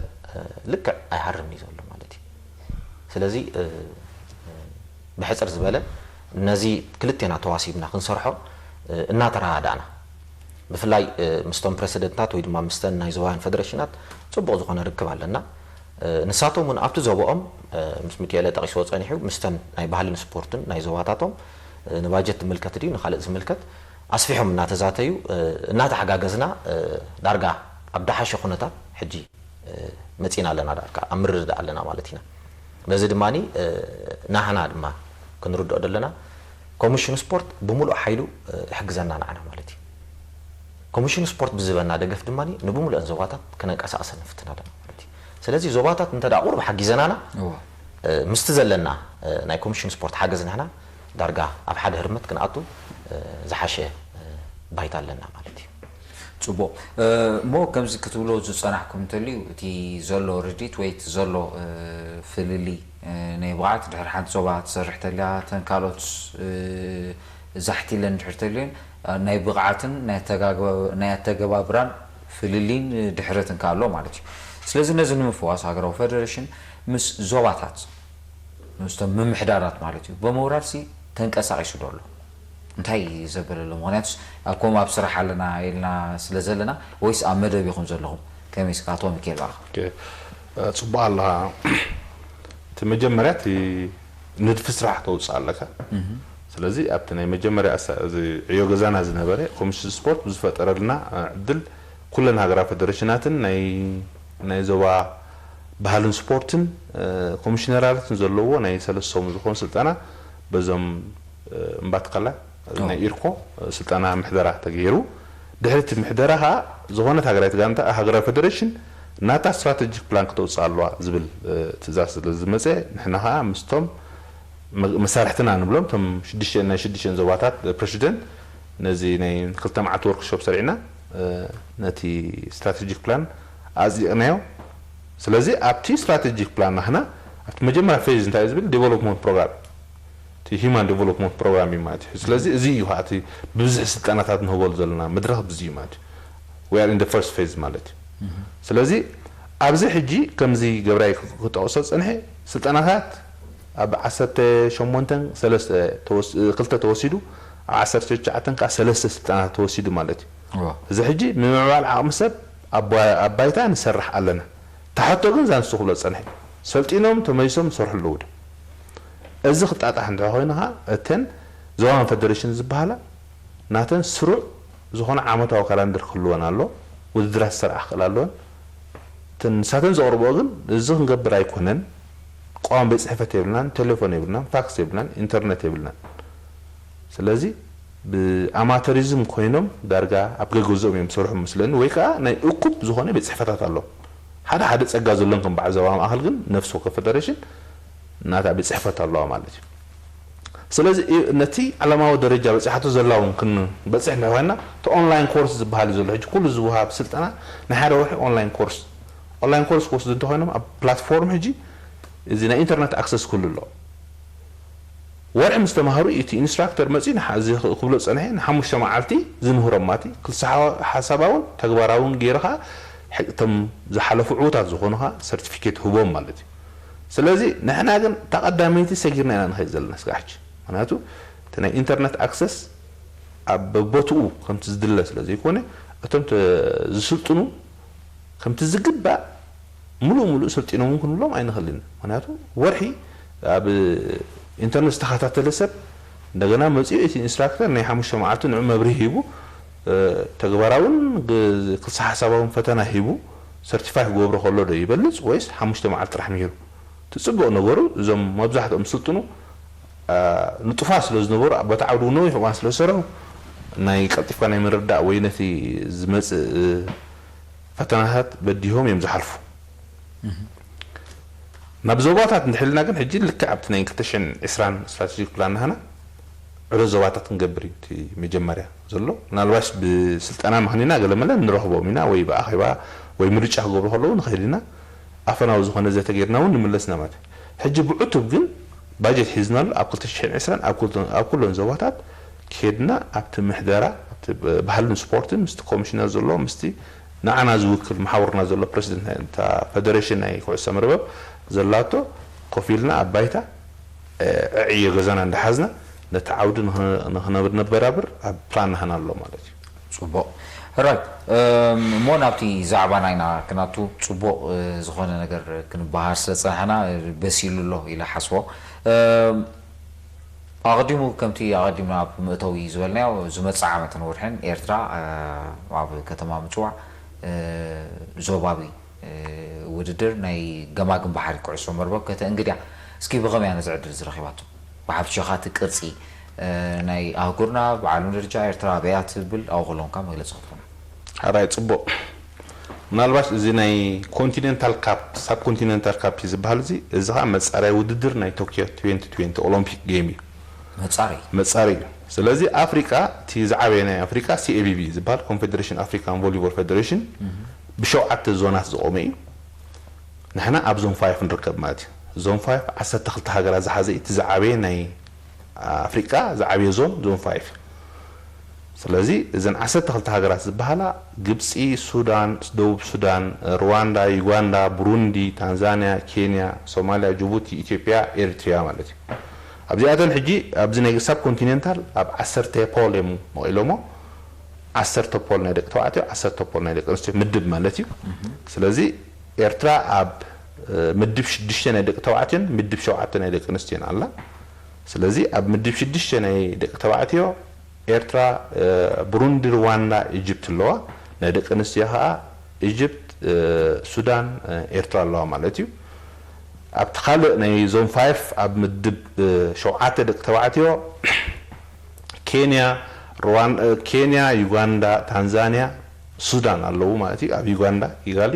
ልክዕ ኣይሃርም እዩ ዘሎ ማለት እዩ ስለዚ ብሕፅር ዝበለ ነዚ ክልቴና ተዋሲብና ክንሰርሖ እናተረዳዳእና ብፍላይ ምስቶም ፕረሲደንታት ወይ ድማ ምስተን ናይ ዞባውያን ፈደረሽናት ፅቡቕ ዝኾነ ርክብ ኣለና። ንሳቶም እውን ኣብቲ ዞባኦም ምስ ሚኪኤለ ጠቒስዎ ፀኒሑ ምስተን ናይ ባህልን ስፖርትን ናይ ዞባታቶም ንባጀት ዝምልከት ድዩ ንካልእ ዝምልከት ኣስፊሖም እናተዛተዩ እናተሓጋገዝና ዳርጋ ኣብ ደሓሸ ኩነታት ሕጂ መፂና ኣለና ዳርጋ ኣብ ምርድዳእ ኣለና ማለት ኢና። በዚ ድማ ናህና ድማ ክንርድኦ ዘለና ኮሚሽን ስፖርት ብምሉእ ሓይሉ ይሕግዘና ንዓና ማለት እዩ። ኮሚሽን ስፖርት ብዝበና ደገፍ ድማ ንብምሉአን ዞባታት ክነንቀሳቀሰን ንፍትን ኣለና ማለት እዩ። ስለዚ ዞባታት እንተ ደኣ ቁሩብ ሓጊዘናና ምስቲ ዘለና ናይ ኮሚሽን ስፖርት ሓገዝ ንሕና ዳርጋ ኣብ ሓደ ህርመት ክንኣቱ ዝሓሸ ባይታ ኣለና ማለት እዩ። ጽቡቕ እሞ ከምዚ ክትብሎ ዝጸናሕኩም እንተልዩ እቲ ዘሎ ርዲት ወይ እቲ ዘሎ ፍልልይ ናይ ብቕዓት ድሕሪ ሓንቲ ዞባ ትሰርሕ ተልያ ተን ካልኦት ዛሕቲ ኢለን ድሕር ተልዮን ናይ ብቕዓትን ናይ ኣተገባብራን ፍልልይን ድሕረትን ከ ኣሎ ማለት እዩ። ስለዚ ነዚ ንምፍዋስ ሃገራዊ ፈደረሽን ምስ ዞባታት ምስቶም ምምሕዳራት ማለት እዩ ብምውራድ ሲ ተንቀሳቒሱ ዶ ኣሎ? እንታይ ዘበለ ኣሎ? ምኽንያቱስ ኣብ ከምኡ ኣብ ስራሕ ኣለና ኢልና ስለ ዘለና ወይስ ኣብ መደብ ኢኹም ዘለኹም? ከመይ እስካ ኣቶ ሚካኤል ባርኻ? ጽቡቕ ኣለኻ። እቲ መጀመርያ እቲ ንድፊ ስራሕ ተውፅእ ኣለካ። ስለዚ ኣብቲ ናይ መጀመርያ ዕዮ ገዛና ዝነበረ ኮሚሽን ስፖርት ብዝፈጠረልና ዕድል ኩለን ሃገራዊ ፈደረሽናትን ናይ ዞባ ባህልን ስፖርትን ኮሚሽነራትን ዘለዎ ናይ ሰለስተ ሰሙን ዝኸውን ስልጠና በዞም እምባትካላ ናይ ኢርኮ ስልጠና ምሕደራ ተገይሩ። ድሕሪ እቲ ምሕደራ ከዓ ዝኾነት ሃገራዊት ጋንታ ሃገራዊ ፈደሬሽን ናታ ስትራተጂክ ፕላን ክተውፅእ ኣለዋ ዝብል ትእዛዝ ስለ ዝመፀ ንሕና ከዓ ምስቶም መሳርሕትና ንብሎም እቶም ሽዱሽተ ናይ ሽዱሽተ ዞባታት ፕሬሲደንት ነዚ ናይ ክልተ መዓልቲ ወርክሾፕ ሰሪዕና ነቲ ስትራተጂክ ፕላን ኣፅዲቕናዮ። ስለዚ ኣብቲ ስትራተጂክ ፕላን ናህና ኣብቲ መጀመርያ ፌዝ እንታይ እዩ ዝብል ዴቨሎፕመንት ፕሮግራም እቲ ሂማን ዴቨሎፕመንት ፕሮግራም እዩ ማለት እዩ። ስለዚ እዚ እዩ እቲ ብብዝሒ ስልጠናታት ንህበሉ ዘለና መድረኽ ብዚ እዩ ማለት እዩ። We are in the first phase ማለት እዩ። ስለዚ ኣብዚ ሕጂ ከምዚ ገብራይ ክጠቕሶ ዝፀንሐ ስልጠናታት ኣብ ዓሰርተ ሸሞንተን ሰለስተ ክልተ ተወሲዱ ኣብ ዓሰርተ ትሽዓተን ከዓ ሰለስተ ስልጠናታት ተወሲዱ ማለት እዩ። እዚ ሕጂ ምምዕባል ዓቕሚ ሰብ ኣብ ባይታ ንሰርሕ ኣለና። እታ ሕቶ ግን እዛ ንሱ ክብሎ ዝፀንሐ እዩ። ሰልጢኖም ተመሊሶም ዝሰርሑ ኣለዉ ዶ? እዚ ክጣጣሕ እንድሕር ኮይኑ ከዓ እተን ዞባውያን ፈደሬሽን ዝበሃላ ናተን ስሩዕ ዝኾነ ዓመታዊ ካላንደር ክህልወን ኣሎ። ውድድራት ዝሰርዓ ክኽእላ ኣለወን። እተን ንሳተን ዘቕርብኦ ግን እዚ ክንገብር ኣይኮነን። ቀዋሚ ቤት ፅሕፈት የብልናን፣ ቴሌፎን የብልናን፣ ፋክስ የብልናን፣ ኢንተርነት የብልናን። ስለዚ ብኣማተሪዝም ኮይኖም ዳርጋ ኣብ ገገዝኦም እዮም ዝሰርሑ መስለኒ ወይ ከዓ ናይ እኩብ ዝኾነ ቤት ፅሕፈታት ኣለዎም። ሓደ ሓደ ፀጋ ዘሎን ከም በዓል ዞባ ማእኸል ግን ነፍሲ ወከፍ ፈደሬሽን ናታ ቤት ፅሕፈት ኣለዋ ማለት እዩ። ስለዚ ነቲ ዓለማዊ ደረጃ በፂሓቶ ዘላ እውን ክንበፅሕ እንተኾይና እቲ ኦንላይን ኮርስ ዝበሃል እዩ ዘሎ። ሕጂ ኩሉ ዝወሃብ ስልጠና ናይ ሓደ ወርሒ ኦንላይን ኮርስ ኦንላይን ኮርስ ክወስዱ እንተኾይኖም ኣብ ፕላትፎርም ሕጂ እዚ ናይ ኢንተርነት ኣክሰስ ክህሉ ኣሎ። ወርሒ ምስ ተማሃሩ እቲ ኢንስትራክተር መፂኡ እዚ ክብሎ ዝፀንሐ ንሓሙሽተ መዓልቲ ዝምህሮም ማለት ክልተ ሓሳባውን ተግባራውን ገይርኻ እቶም ዝሓለፉ ዕዉታት ዝኾኑኻ ሰርቲፊኬት ህቦም ማለት እዩ። ስለዚ ንሕና ግን እታ ቀዳመይቲ ሰጊርና ኢና ንኸይድ ዘለና ስጋ ሕጂ። ምክንያቱ እቲ ናይ ኢንተርነት ኣክሰስ ኣብ በቦትኡ ከምቲ ዝድለ ስለ ዘይኮነ እቶም ዝስልጥኑ ከምቲ ዝግባእ ሙሉእ ሙሉእ ሰልጢኖም እውን ክንብሎም ኣይንኽእልን። ምክንያቱ ወርሒ ኣብ ኢንተርነት ዝተኸታተለ ሰብ እንደገና መፂኡ እቲ ኢንስትራክተር ናይ ሓሙሽተ መዓልቲ ንዑ መብርሂ ሂቡ ተግባራውን ክልሰ ሓሳባውን ፈተና ሂቡ ሰርቲፋይ ክገብሮ ከሎ ዶ ይበልፅ ወይስ ሓሙሽተ መዓልቲ ጥራሕ ምሂሩ? እቲ ፅቡቕ ነገሩ እዞም መብዛሕትኦም ስልጥኑ ንጡፋት ስለ ዝነበሩ በቲ ዓውዲ እውን ነዊሕ እዋን ስለ ዝሰርሑ ናይ ቀልጢፍካ ናይ ምርዳእ ወይ ነቲ ዝመፅእ ፈተናታት በዲሆም እዮም ዝሓልፉ። ናብ ዞባታት እንድሕልና ግን ሕጂ ልክዕ ኣብቲ ናይ ክልተ ሽሕን ዕስራን ስትራቴጂክ ፕላን ናህና ዕደት ዞባታት ክንገብር እዩ እቲ መጀመርያ ዘሎ። ምናልባሽ ብስልጠና ምኽኒና ገለመለ ንረኽቦም ኢና ወይ ብኣኼባ ወይ ምርጫ ክገብሩ ከለዉ ንኸይድ ኢና ኣፈናዊ ዝኾነ ዘተ ጌርና እውን ንምለስና ማለት እዩ። ሕጂ ብዕቱብ ግን ባጀት ሒዝናሉ ኣብ ክልተ ሽሕን ዕስራን ኣብ ኩለን ዞባታት ከድና ኣብቲ ምሕደራ ኣብቲ ባህልን ስፖርትን ምስቲ ኮሚሽነር ዘሎ ምስቲ ንዓና ዝውክል መሓውርና ዘሎ ፕረሲደንት ናይታ ፈደሬሽን ናይ ኩዕሶ መርበብ ዘላቶ ኮፍ ኢልና ኣብ ባይታ ዕዕዮ ገዛና እንዳሓዝና ነቲ ዓውዲ ንኽነበራብር ኣብ ፕላን ናህና ኣሎ ማለት እዩ። ፅቡቕ ሕራይ እሞ ናብቲ ዛዕባና ኢና ክናቱ ፅቡቕ ዝኾነ ነገር ክንበሃር ስለ ዝፀናሕና በሲሉ ኣሎ ኢለ ሓስቦ። ኣቐዲሙ ከምቲ ኣቐዲምና ኣብ መእተዊ ዝበልናዮ ዝመፅእ ዓመትን ወርሕን ኤርትራ ኣብ ከተማ ምፅዋዕ ዞባዊ ውድድር ናይ ገማግም ባሕሪ ኩዕሶ መርበብ ከተእንግድ እያ። እስኪ ብኸመይ ነዚ ዕድል እዚ ረኺባቶ? ብሓፈሻ እቲ ቅርፂ ናይ ኣህጉርና ብዓለም ደረጃ ኤርትራ ኣበይ እያ ትብል ኣብኡ ከለኹም ከኣ መግለፂ ክትህቡና። ሕራይ ፅቡቕ። ምናልባት እዚ ናይ ኮንቲኔንታል ካፕ ሳብ ኮንቲኔንታል ካፕ እዩ ዝበሃል እዚ እዚ ከዓ መፃረያ ውድድር ናይ ቶኪዮ ትዌንቲ ትዌንቲ ኦሎምፒክ ጌም እዩ። መፃረይ መፃረይ እዩ። ስለዚ ኣፍሪቃ እቲ ዝዓበየ ናይ ኣፍሪቃ ሲኤቢቢ ዝበሃል ኮንፌዴሬሽን ኣፍሪካን ቮሊቦል ፌዴሬሽን ብሸውዓተ ዞናት ዝቆመ እዩ። ንሕና ኣብ ዞን ፋይፍ ንርከብ ማለት እዩ። ዞን ፋይፍ ዓሰርተ ክልተ ሃገራት ዝሓዘ እዩ። እቲ ዝዓበየ ናይ ኣፍሪቃ ዝዓበየ ዞን ዞን ፋይፍ እዩ። ስለዚ እዘን ዓሰርተ ክልተ ሃገራት ዝበሃላ ግብፂ፣ ሱዳን፣ ደቡብ ሱዳን፣ ሩዋንዳ፣ ዩጋንዳ፣ ብሩንዲ፣ ታንዛንያ፣ ኬንያ፣ ሶማልያ፣ ጅቡቲ፣ ኢትዮጵያ፣ ኤሪትሪያ ማለት እዩ። ኣብዚኣተን ሕጂ ኣብዚ ናይ ሳብ ኮንቲኔንታል ኣብ ዓሰርተ ፖል እዮም መቒሎሞ። ዓሰርተ ፖል ናይ ደቂ ተባዕትዮ፣ ዓሰርተ ፖል ናይ ደቂ ኣንስትዮ ምድብ ማለት እዩ። ስለዚ ኤርትራ ኣብ ምድብ ሽዱሽተ ናይ ደቂ ተባዕትዮን ምድብ ሸውዓተ ናይ ደቂ ኣንስትዮን ኣላ። ስለዚ ኣብ ምድብ ሽዱሽተ ናይ ደቂ ተባዕትዮ ኤርትራ፣ ብሩንዲ፣ ሩዋንዳ፣ ኢጅፕት ኣለዋ። ናይ ደቂ ኣንስትዮ ከዓ ኢጅፕት፣ ሱዳን፣ ኤርትራ ኣለዋ ማለት እዩ። ኣብቲ ካልእ ናይ ዞን ፋይፍ ኣብ ምድብ ሸውዓተ ደቂ ተባዕትዮ ኬንያ፣ ሩዋን- ኬንያ፣ ዩጋንዳ፣ ታንዛንያ፣ ሱዳን ኣለዉ ማለት እዩ። ኣብ ዩጋንዳ ኪጋሊ፣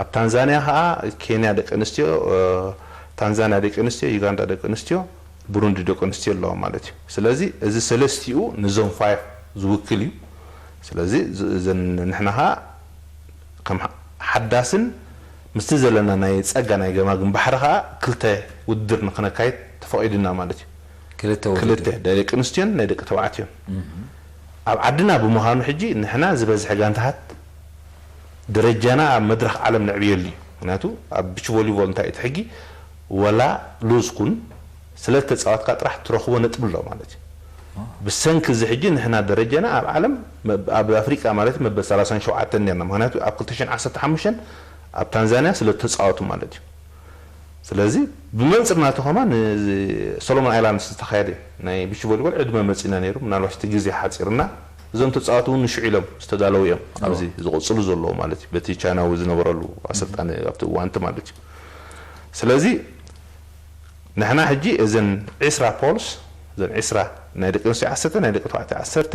ኣብ ታንዛንያ ከዓ ኬንያ ደቂ ኣንስትዮ፣ ታንዛንያ ደቂ ኣንስትዮ፣ ዩጋንዳ ደቂ ኣንስትዮ፣ ብሩንዲ ደቂ ኣንስትዮ ኣለዋ ማለት እዩ። ስለዚ እዚ ሰለስቲኡ ንዞን ፋይፍ ዝውክል እዩ። ስለዚ እዘን ንሕና ከዓ ከም ሓዳስን ምስቲ ዘለና ናይ ፀጋ ናይ ገማግም ባሕሪ ከዓ ክልተ ውድድር ንክነካይድ ተፈቒዱና ማለት እዩ። ክልተ ውድድር። ክልተ ናይ ደቂ ኣንስትዮን ናይ ደቂ ተባዕትዮን ኣብ ዓድና ብምዃኑ ሕጂ ንሕና ዝበዝሐ ጋንታታት ደረጃና ኣብ መድረኽ ዓለም ነዕብየሉ እዩ። ምክንያቱ ኣብ ቢች ቮሊቦል እንታይ እቲ ሕጊ ወላ ሉዝ ኩን ስለ ዝተፃወትካ ጥራሕ ትረኽቦ ነጥቢ ኣሎ ማለት እዩ። ብሰንኪ እዚ ሕጂ ንሕና ደረጃና ኣብ ዓለም ኣብ ኣፍሪቃ ማለት መበል ሰላሳን ሸውዓተን ነርና። ምክንያቱ ኣብ ክልተ ሽሕን ዓሰርተ ሓሙሽተን ኣብ ታንዛንያ ስለ ዝተፃወቱ ማለት እዩ። ስለዚ ብመንፅር ናቱ ከማን ሶሎሞን ኣይላንድስ ዝተኻየደ ናይ ቢች ቮሊቦል ዕድመ መፂና ነይሩ። ምናልባት እቲ ግዜ ሓፂርና እዞም ተፃወቲ እውን ንሽዑ ኢሎም ዝተዳለዉ እዮም ኣብዚ ዝቕፅሉ ዘለዉ ማለት እዩ። በቲ ቻይናዊ ዝነበረሉ ኣሰልጣኒ ኣብቲ እዋንቲ ማለት እዩ። ስለዚ ንሕና ሕጂ እዘን ዒስራ ፖልስ እዘን ዒስራ ናይ ደቂ ኣንስትዮ ዓሰርተ ናይ ደቂ ተባዕትዮ ዓሰርተ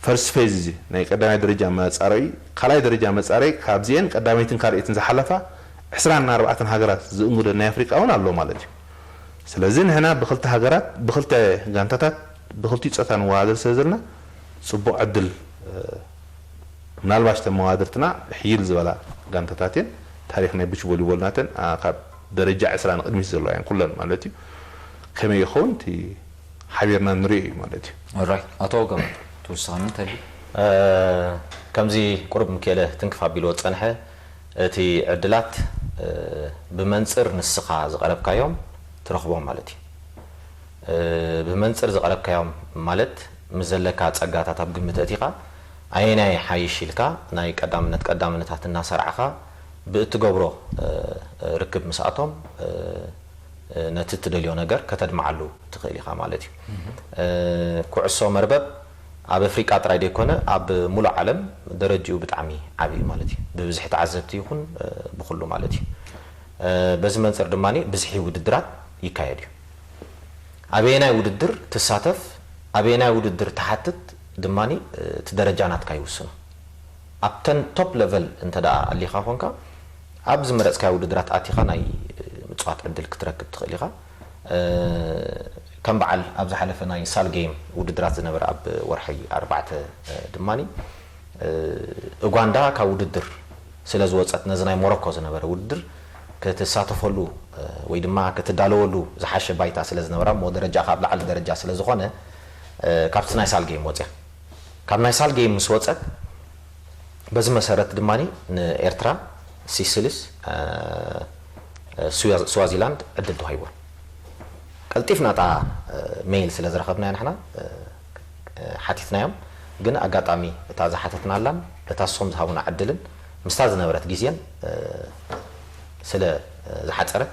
ፈርስት ፌዝ እዚ ናይ ቀዳማይ ደረጃ መፃረይ ካልኣይ ደረጃ መፃረይ ካብዚአን ቀዳመይትን ካልኣይትን ዝሓለፋ ዕስራን ኣርባዕተን ሃገራት ዝእንግደን ናይ ኣፍሪቃ እውን ኣሎ ማለት እዩ። ስለዚ ንሕና ብክልተ ሃገራት፣ ብክልተ ጋንታታት፣ ብክልቲኡ ፆታ ንወዳደር ስለ ዘለና ፅቡቕ ዕድል፣ ምናልባሽ ተን መዋድርትና ሕይል ዝበላ ጋንታታት እየን። ታሪክ ናይ ቢች ቮሊቦል ናተን ካብ ደረጃ ዕስራ ንቅድሚት ዘለዋ እየን ኩለን ማለት እዩ። ከመይ ይኸውን እቲ ሓቢርና ንሪኦ እዩ ማለት እዩ። ራይት። ኣቶ ገመ ትውስኻኒ እንተልዩ? ከምዚ ቁሩብ ምክኤለ ትንክፍ ኣቢልዎ ዝጸንሐ፣ እቲ ዕድላት ብመንጽር ንስኻ ዝቐረብካዮም ትረኽቦም ማለት እዩ። ብመንጽር ዝቐረብካዮም ማለት ምስ ዘለካ ጸጋታት ኣብ ግምት ኣእቲኻ ኣየናይ ሓይሽ ኢልካ ናይ ቀዳምነት ቀዳምነታት እናሰርዓኻ ብእትገብሮ ርክብ ምስኣቶም ነቲ እትደልዮ ነገር ከተድምዓሉ ትኽእል ኢኻ ማለት እዩ። ኩዕሶ መርበብ ኣብ ኣፍሪቃ ጥራይ ዘይኮነ ኣብ ሙሉእ ዓለም ደረጅኡ ብጣዕሚ ዓብዩ ማለት እዩ። ብብዝሒ ተዓዘብቲ ይኹን ብኩሉ ማለት እዩ። በዚ መንፅር ድማ ብዝሒ ውድድራት ይካየድ እዩ። ኣበየናይ ውድድር ትሳተፍ ኣበየናይ ውድድር ትሓትት ድማ እቲ ደረጃ ናትካ ይውስኖ። ኣብተን ቶፕ ለቨል እንተ ደኣ ኣሊኻ ኮንካ ኣብ ዝመረፅካዮ ውድድራት ኣቲኻ ናይ ምፅዋት ዕድል ክትረክብ ትኽእል ኢኻ። ከም በዓል ኣብ ዝሓለፈ ናይ ሳል ጌም ውድድራት ዝነበረ ኣብ ወርሒ ኣርባዕተ ድማ ኡጋንዳ ካብ ውድድር ስለ ዝወፀት ነዚ ናይ ሞሮኮ ዝነበረ ውድድር ክትሳተፈሉ ወይ ድማ ክትዳለወሉ ዝሓሸ ባይታ ስለ ዝነበራ እሞ ደረጃ ካብ ላዕሊ ደረጃ ስለ ዝኾነ ካብቲ ናይ ሳል ጌም ወፅያ። ካብ ናይ ሳል ጌም ምስ ወፀት በዚ መሰረት ድማ ንኤርትራ፣ ሲስልስ፣ ስዋዚላንድ ዕድል ተዋሂቦ። ቀልጢፍና እታ ሜይል ስለ ዝረኸብናያ ንሕና ሓቲትናዮም። ግን ኣጋጣሚ እታ ዝሓተትናላን እታ እሶም ዝሃቡና ዕድልን ምስታ ዝነበረት ግዜን ስለ ዝሓፀረት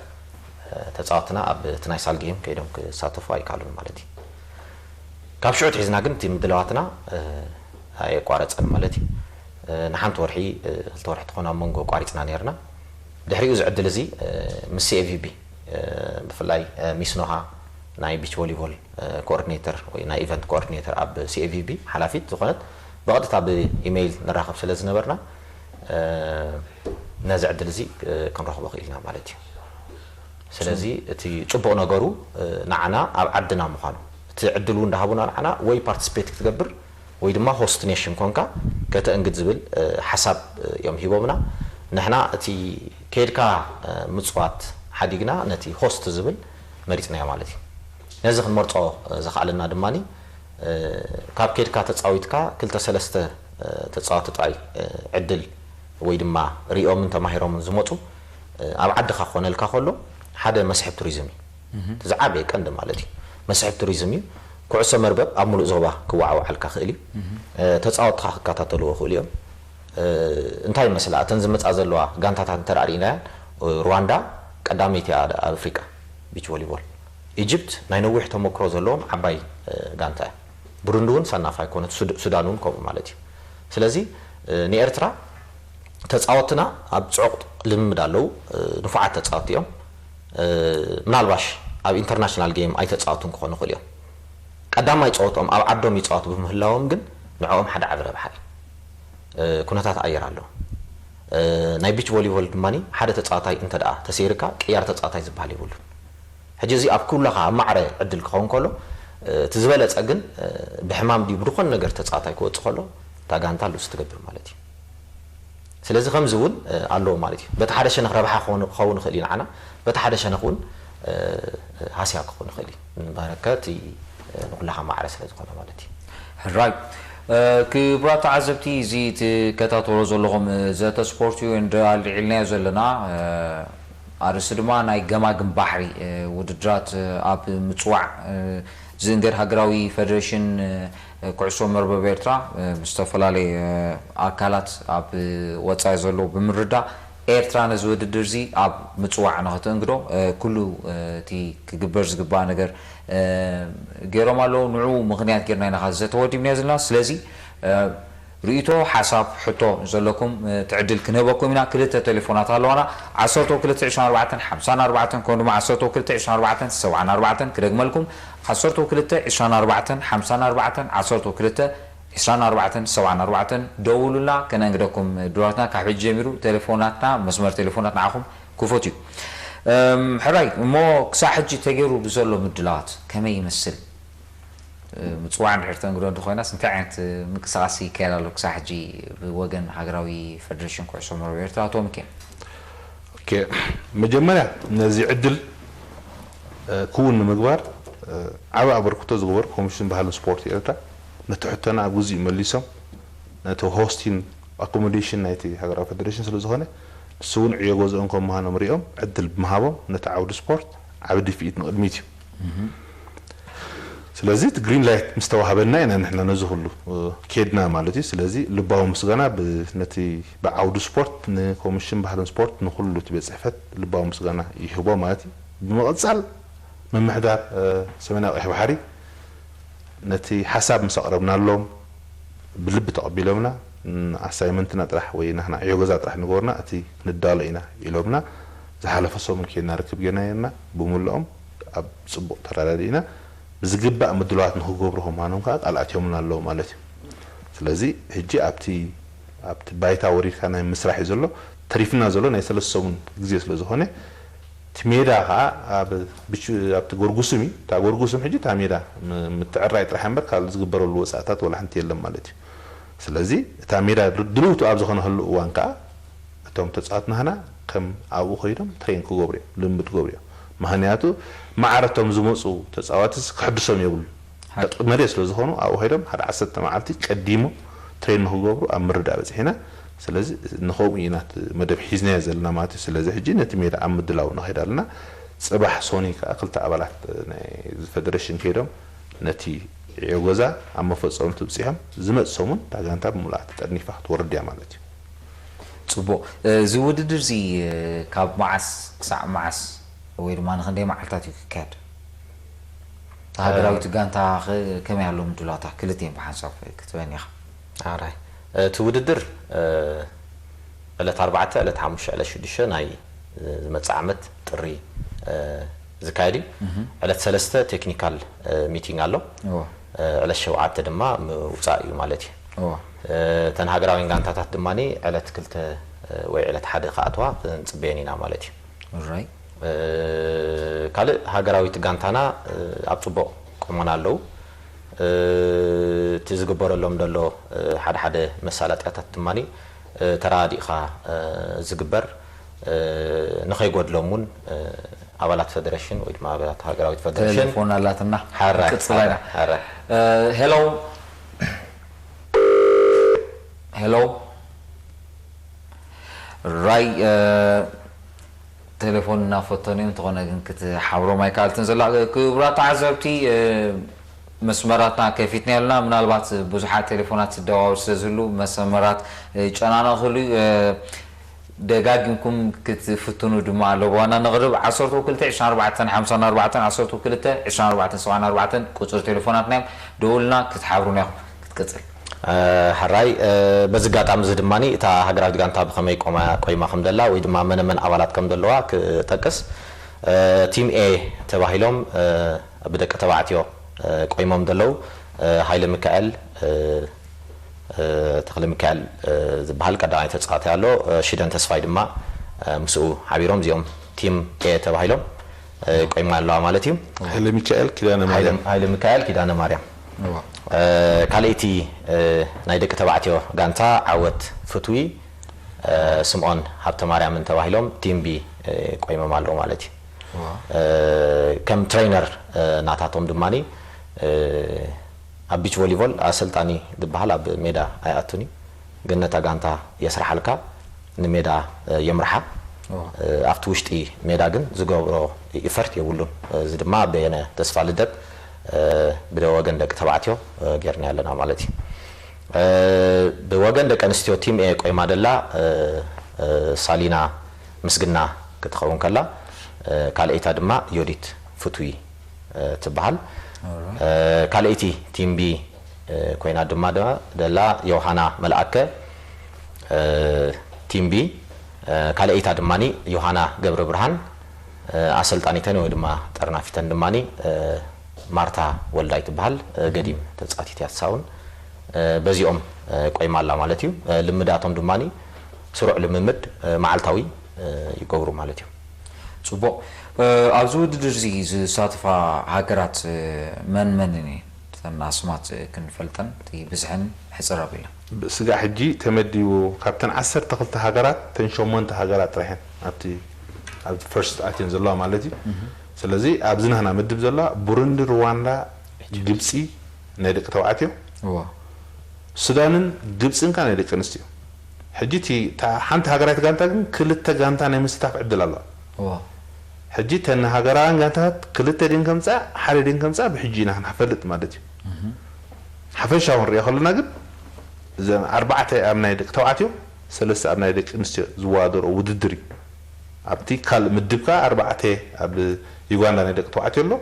ተፃወትና ኣብ እቲ ናይ ሳል ጌም ከይዶም ክሳተፉ ኣይከኣሉን ማለት እዩ። ካብ ሽዑ ትሒዝና ግን እቲ ምድላዋትና ኣየቋረፀን ማለት እዩ። ንሓንቲ ወርሒ ክልተ ወርሒ ትኾን ኣብ መንጎ ቋሪፅና ነርና። ድሕሪኡ እዚ ዕድል እዚ ምስ CAVB ብፍላይ ሚስ ኖሃ ናይ ቢች ቮሊቦል ኮኦርዲኔተር ወይ ናይ ኢቨንት ኮኦርዲኔተር ኣብ CAVB ሓላፊት ዝኾነት ብቐጥታ ብኢሜይል ንራኸብ ስለ ዝነበርና ነዚ ዕድል እዚ ክንረኽቦ ክኢልና ማለት እዩ። ስለዚ እቲ ፅቡቕ ነገሩ ንዓና ኣብ ዓድና ምዃኑ እቲ ዕድል እውን እንዳሃቡና ንዓና ወይ ፓርቲስፔት ክትገብር ወይ ድማ ሆስት ኔሽን ኮንካ ከተእንግድ ዝብል ሓሳብ እዮም ሂቦምና። ንሕና እቲ ከይድካ ምፅዋት ሓዲግና ነቲ ሆስት ዝብል መሪፅናዮ ማለት እዩ። ነዚ ክንመርፆ ዘኽኣለና ድማ ካብ ከይድካ ተፃዊትካ ክልተ ሰለስተ ተፃወቲ ጥራይ ዕድል ወይ ድማ ሪኦምን ተማሂሮምን ዝመፁ ኣብ ዓድኻ ክኾነልካ ከሎ ሓደ መስሕብ ቱሪዝም እዩ። እቲ ዝዓበየ ቀንዲ ማለት እዩ። መስሕብ ቱሪዝም እዩ። ኩዕሶ መርበብ ኣብ ሙሉእ ዞባ ክወዓወዓልካ ክእል እዩ። ተፃወትኻ ክከታተልዎ ክእሉ እዮም። እንታይ ይመስላ እተን ዝመፃ ዘለዋ ጋንታታት እንተ ርኢናያን ሩዋንዳ ቀዳመይቲ እያ ኣብ ኣፍሪቃ ቢች ቮሊቦል። ኢጅፕት ናይ ነዊሕ ተመክሮ ዘለዎም ዓባይ ጋንታ እያ። ብሩንዲ እውን ሰናፍ ኣይኮነት፣ ሱዳን እውን ከምኡ ማለት እዩ። ስለዚ ንኤርትራ ተፃወትና ኣብ ፅዑቕ ልምምድ ኣለዉ። ንፉዓት ተፃወቲ እዮም። ምናልባሽ ኣብ ኢንተርናሽናል ጌም ኣይተፃወቱን ክኾኑ ይኽእሉ እዮም። ቀዳማይ ፀወትኦም ኣብ ዓዶም ይፃወቱ ብምህላዎም ግን ንዕኦም ሓደ ዓቢ ረብሓ እዩ። ኩነታት ኣየር ኣሎ። ናይ ቢች ቮሊቦል ድማ ሓደ ተፃዋታይ እንተ ደኣ ተሰይርካ ቅያር ተፃዋታይ ዝበሃል የብሉን። ሕጂ እዚ ኣብ ኩላኻ ኣብ ማዕረ ዕድል ክኸውን ከሎ እቲ ዝበለፀ ግን ብሕማም ድዩ ብድኾነ ነገር ተፃዋታይ ክወፅእ ከሎ እታ ጋንታ ሉስ ትገብር ማለት እዩ። ስለዚ ከምዚ እውን ኣለዎ ማለት እዩ። በቲ ሓደ ሸነኽ ረብሓ ክኸውን ይኽእል እዩ ንዓና፣ በቲ ሓደ ሸነኽ እውን ሃስያ ክኾን ይኽእል እዩ። በረከት ንኩላኻ ማዕረ ስለ ዝኾነ ማለት እዩ። ሕራይ ክቡራት ተዓዘብቲ፣ እዚ ትከታተሎ ዘለኹም ዘተ ስፖርት እዩ። እንደ ኣልዒልናዮ ዘለና ኣርእስቲ ድማ ናይ ገማግም ባሕሪ ውድድራት ኣብ ምፅዋዕ ዝእንገድ ሃገራዊ ፈደሬሽን ኩዕሶ መርበብ ኤርትራ ምስ ዝተፈላለየ ኣካላት ኣብ ወፃኢ ዘለዉ ብምርዳእ ኤርትራ ነዚ ውድድር እዚ ኣብ ምፅዋዕ ንኽትእንግዶ ኩሉ እቲ ክግበር ዝግባእ ነገር ገይሮም ኣለዉ። ንዑ ምኽንያት ጌርና ኢና ዘተ ወዲብና ዘለና። ስለዚ ርእይቶ፣ ሓሳብ፣ ሕቶ ዘለኩም እቲ ዕድል ክንህበኩም ኢና። ክልተ ቴሌፎናት ኣለዋና፣ ዓሰርተ ክልተ ዕስራን ኣርባዕተን ሓምሳን ኣርባዕተን ከምኡ ድማ ዓሰርተ ክልተ ዕስራን ኣርባዕተን ሰብዓን ኣርባዕተን። ክደግመልኩም፣ ዓሰርተ ክልተ ዕስራን ኣርባዕተን ሓምሳን ኣርባዕተን፣ ዓሰርተ ክልተ ዕስራን ኣርባዕተን ሰብዓን ኣርባዕተን። ደውሉልና፣ ከነእንግደኩም ድራትና። ካብ ሕጂ ጀሚሩ ቴሌፎናትና፣ መስመር ቴሌፎናት ንዓኹም ክፉት እዩ። ሕራይ እሞ ክሳብ ሕጂ ተገይሩ ብዘሎ ምድላዋት ከመይ ይመስል? ምፅዋዕ እንድሕር ተንግዶ እንተኮይናስ እንታይ ዓይነት ምንቅስቃስ ይካየድ ኣሎ ክሳብ ሕጂ ብወገን ሃገራዊ ፈደሬሽን ኩዕሶ መረብ ኤርትራ? ኣቶ ሚኪኤል። መጀመርያ ነዚ ዕድል ክውን ንምግባር ዓብ ኣበርክቶ ዝገበሩ ኮሚሽን ባህልን ስፖርት ኤርትራ ነቲ ሕቶና ኣብ ግዜኡ መሊሶም ነቲ ሆስቲን ኣኮሞዴሽን ናይቲ ሃገራዊ ፈደሬሽን ስለዝኾነ ንሱ እውን ዕዮ ገዝኦም ከም ምዃኖም ሪኦም ዕድል ብምሃቦም ነቲ ዓውዲ ስፖርት ዓቢ ድፍኢት ንቕድሚት እዩ። ስለዚ እቲ ግሪን ላይት ምስ ተዋህበና ኢና ንሕና ነዚ ኩሉ ኬድና ማለት እዩ። ስለዚ ልባዊ ምስጋና ነቲ ብዓውዲ ስፖርት ንኮሚሽን ባህልን ስፖርት ንኩሉ እቲ ቤት ፅሕፈት ልባዊ ምስጋና ይህቦ ማለት እዩ። ብምቕፃል ምምሕዳር ሰሜናዊ ቀይሕ ባሕሪ ነቲ ሓሳብ ምስ ኣቕረብናሎም ብልቢ ተቐቢሎምና ኣሳይመንትና ጥራሕ ወይ ናህና ዕዮ ገዛ ጥራሕ ንገሩና እቲ ክንዳሎ ኢና ኢሎምና ዝሓለፈ ሰሙን ኬድና ርክብ ጌርና ነርና ብምልኦም ኣብ ፅቡቕ ተረዳዲእና ብዝግባእ ምድላዋት ንክገብሩ ከማኖም ከዓ ቃል ኣትዮምና ኣለዉ ማለት እዩ። ስለዚ ሕጂ ኣብቲ ኣብቲ ባይታ ወሪድካ ናይ ምስራሕ እዩ ዘሎ። ተሪፍና ዘሎ ናይ ሰለስተ ሰሙን ግዜ ስለ ዝኾነ እቲ ሜዳ ከዓ ኣብቲ ጎርጉስም እዩ። እታ ጎርጉስም ሕጂ እታ ሜዳ ምትዕራይ ጥራሕ እምበር ካልእ ዝግበረሉ ወፃእታት ወላ ሓንቲ የለን ማለት እዩ። ስለዚ እታ ሜዳ ድልውቲ ኣብ ዝኾነሉ እዋን ከዓ እቶም ተፃወትናህና ከም ኣብኡ ከይዶም ትሬን ክገብሩ እዮም፣ ልምምድ ክገብሩ እዮም። ምክንያቱ ማዕረ እቶም ዝመፁ ተፃዋትስ ክሕድሶም የብሉ። ደቂ መሬት ስለ ዝኾኑ ኣብኡ ከይዶም ሓደ ዓሰርተ መዓልቲ ቀዲሞ ትሬን ንክገብሩ ኣብ ምርዳእ በፂሕና። ስለዚ ንከምኡ ኢና እቲ መደብ ሒዝናዮ ዘለና ማለት እዩ። ስለዚ ሕጂ ነቲ ሜዳ ኣብ ምድላው ንኸይድ ኣለና። ፅባሕ ሶኒ ከዓ ክልተ ኣባላት ናይ ፈደሬሽን ከይዶም ነቲ ዕዮ ገዛ ኣብ መፈፀምቱ ብፂሖም ዝመፅ ሰሙን እታ ጋንታ ብምሉኣ ተጠርኒፋ ክትወርድ እያ ማለት እዩ። ፅቡቕ። እዚ ውድድር እዚ ካብ መዓስ ክሳዕ መዓስ ወይ ድማ ንክንደይ መዓልታት እዩ ክካየድ? ሃገራዊት ጋንታ ከመይ ኣሎ ምድላታ ክልቲኤን ብሓንሳብ ክትበኒ ኢኻ። ኣራይ እቲ ውድድር ዕለት ኣርባዕተ ዕለት ሓሙሽተ ዕለት ሽዱሽተ ናይ ዝመፅእ ዓመት ጥሪ ዝካየድ እዩ። ዕለት ሰለስተ ቴክኒካል ሚቲንግ ኣሎ። ዕለት ሸውዓተ ድማ ምውፃእ እዩ ማለት እዩ። እተን ሃገራውያን ጋንታታት ድማ ዕለት ክልተ ወይ ዕለት ሓደ ክኣትዋ ክንፅበየን ኢና ማለት እዩ። ካልእ ሃገራዊት ጋንታና ኣብ ፅቡቕ ቁመና ኣለዉ። እቲ ዝግበረሎም ዘሎ ሓደ ሓደ መሳለጥያታት ድማ ተረዳዲእኻ ዝግበር ንኸይጎድሎም እውን ኣባላት ፈደረሽን ወይ ድማ ኣባላት ሃገራዊት ፈደረሽን ተሌፎን ኣላትና ሓራይ ቅጽላ ኢና። ሓራይ ሄሎ ሄሎ ራይ ቴሌፎን እናፈተኑ እዮም። እንተኾነ ግን ክትሓብሮም ኣይከኣልትን ዘላ። ክቡራት ተዓዘብቲ መስመራትና ከፊትና ኣለና። ምናልባት ብዙሓት ቴሌፎናት ዝደዋወል ስለ ዝህሉ መሰመራት ይጨናነቕ ክህሉ እዩ። ደጋጊምኩም ክትፍትኑ ድማ ኣለዎ። ዋና ነቕርብ ዓሰርተ ክልተ ዕስራን ኣርባዕተን ሓምሳን ኣርባዕተን ዓሰርተ ክልተ ዕስራን ኣርባዕተን ሰብዓን ኣርባዕተን ቁፅሪ ቴሌፎናትና እዮም። ደውልና ክትሓብሩና ኢኹም። ክትቅፅል። ሕራይ በዚ ኣጋጣሚ እዚ ድማ እታ ሃገራዊት ጋንታ ብኸመይ ቆማ ቆይማ ከም ደላ ወይ ድማ መነ መን ኣባላት ከም ዘለዋ ክጠቅስ። ቲም ኤ ተባሂሎም ብደቂ ተባዕትዮ ቆይሞም ዘለዉ ሃይለ ሚካኤል ተኽለ ሚካኤል ዝበሃል ቀዳማይ ተፃዋታይ ኣሎ። ሽደን ተስፋይ ድማ ምስኡ ሓቢሮም እዚኦም ቲም ኤ ተባሂሎም ቆይማ ኣለዋ ማለት እዩ። ሃይለ ሚካኤል ኪዳነ ማርያም። ሃይለ ሚካኤል ኪዳነ ማርያም። ካልኣይቲ ናይ ደቂ ተባዕትዮ ጋንታ ዓወት ፍትዊ ስምኦን ሃብተማርያምን ተባሂሎም ቲም ቢ ቆይሞም ኣለዉ ማለት እዩ። ከም ትሬነር ናታቶም ድማ ኣብ ቢች ቮሊቮል ኣሰልጣኒ ዝበሃል ኣብ ሜዳ ኣይኣቱን እዩ፣ ግን ነታ ጋንታ የስርሓልካ፣ ንሜዳ የምርሓ። ኣብቲ ውሽጢ ሜዳ ግን ዝገብሮ ኢፈርት የብሉን። እዚ ድማ በየነ ተስፋ ልደት ብወገን ደቂ ተባዕትዮ ጌርና ኣለና ማለት እዩ። ብወገን ደቂ ኣንስትዮ ቲም ኤ ቆይማ ደላ ሳሊና ምስግና ክትኸውን ከላ፣ ካልኣይታ ድማ ዮዲት ፍትዊ ትበሃል። ካልኣይቲ ቲም ቢ ኮይና ድማ ደላ ዮሃና መልኣከ ቲም ቢ፣ ካልኣይታ ድማ ዮሃና ገብረ ብርሃን፣ ኣሰልጣኒተን ወይ ድማ ጠርናፊተን ድማ ማርታ ወልዳይ ትበሃል። ገዲም ተፃቲት እያ ትሳውን። በዚኦም ቆይማ ኣላ ማለት እዩ። ልምዳቶም ድማ ስሩዕ ልምምድ መዓልታዊ ይገብሩ ማለት እዩ። ጽቡቕ። ኣብዚ ውድድር እዚ ዝሳተፋ ሃገራት መን መን እየን? እተን ኣስማት ክንፈልጠን እቲ ብዝሐን ሕጽር ኣቢልና። ስጋዕ ሕጂ ተመዲቡ ካብተን ዓሰርተ ክልተ ሃገራት ተን ሸሞንተ ሃገራት ጥራሕ እየን ኣብቲ ኣብቲ ፈርስት ኣትየን ዘለዋ ማለት እዩ። ስለዚ ኣብዚ ናህና ምድብ ዘለዋ ቡሩንዲ፣ ሩዋንዳ፣ ግብፂ ናይ ደቂ ተባዕትዮ፣ እዎ ሱዳንን ግብፅን ከኣ ናይ ደቂ ኣንስትዮ። ሕጂ እቲ እታ ሓንቲ ሃገራዊት ጋንታ ግን ክልተ ጋንታ ናይ ምስታፍ ዕድል ኣለዋ። እዎ ሕጂ እተን ሃገራውያን ጋንታታት ክልተ ድን ከምፃ ሓደ ድን ከምፃ ብሕጂ ኢና ክንፈልጥ ማለት እዩ። ሓፈሻዊ ንሪኦ ከለና ግን እዘን ኣርባዕተ ኣብ ናይ ደቂ ተባዕትዮ ሰለስተ ኣብ ናይ ደቂ ኣንስትዮ ዝወዳደሮ ውድድር እዩ። ኣብቲ ካልእ ምድብ ከዓ ኣርባዕተ ኣብ ዩጋንዳ ናይ ደቂ ተባዕትዮ ኣሎ፣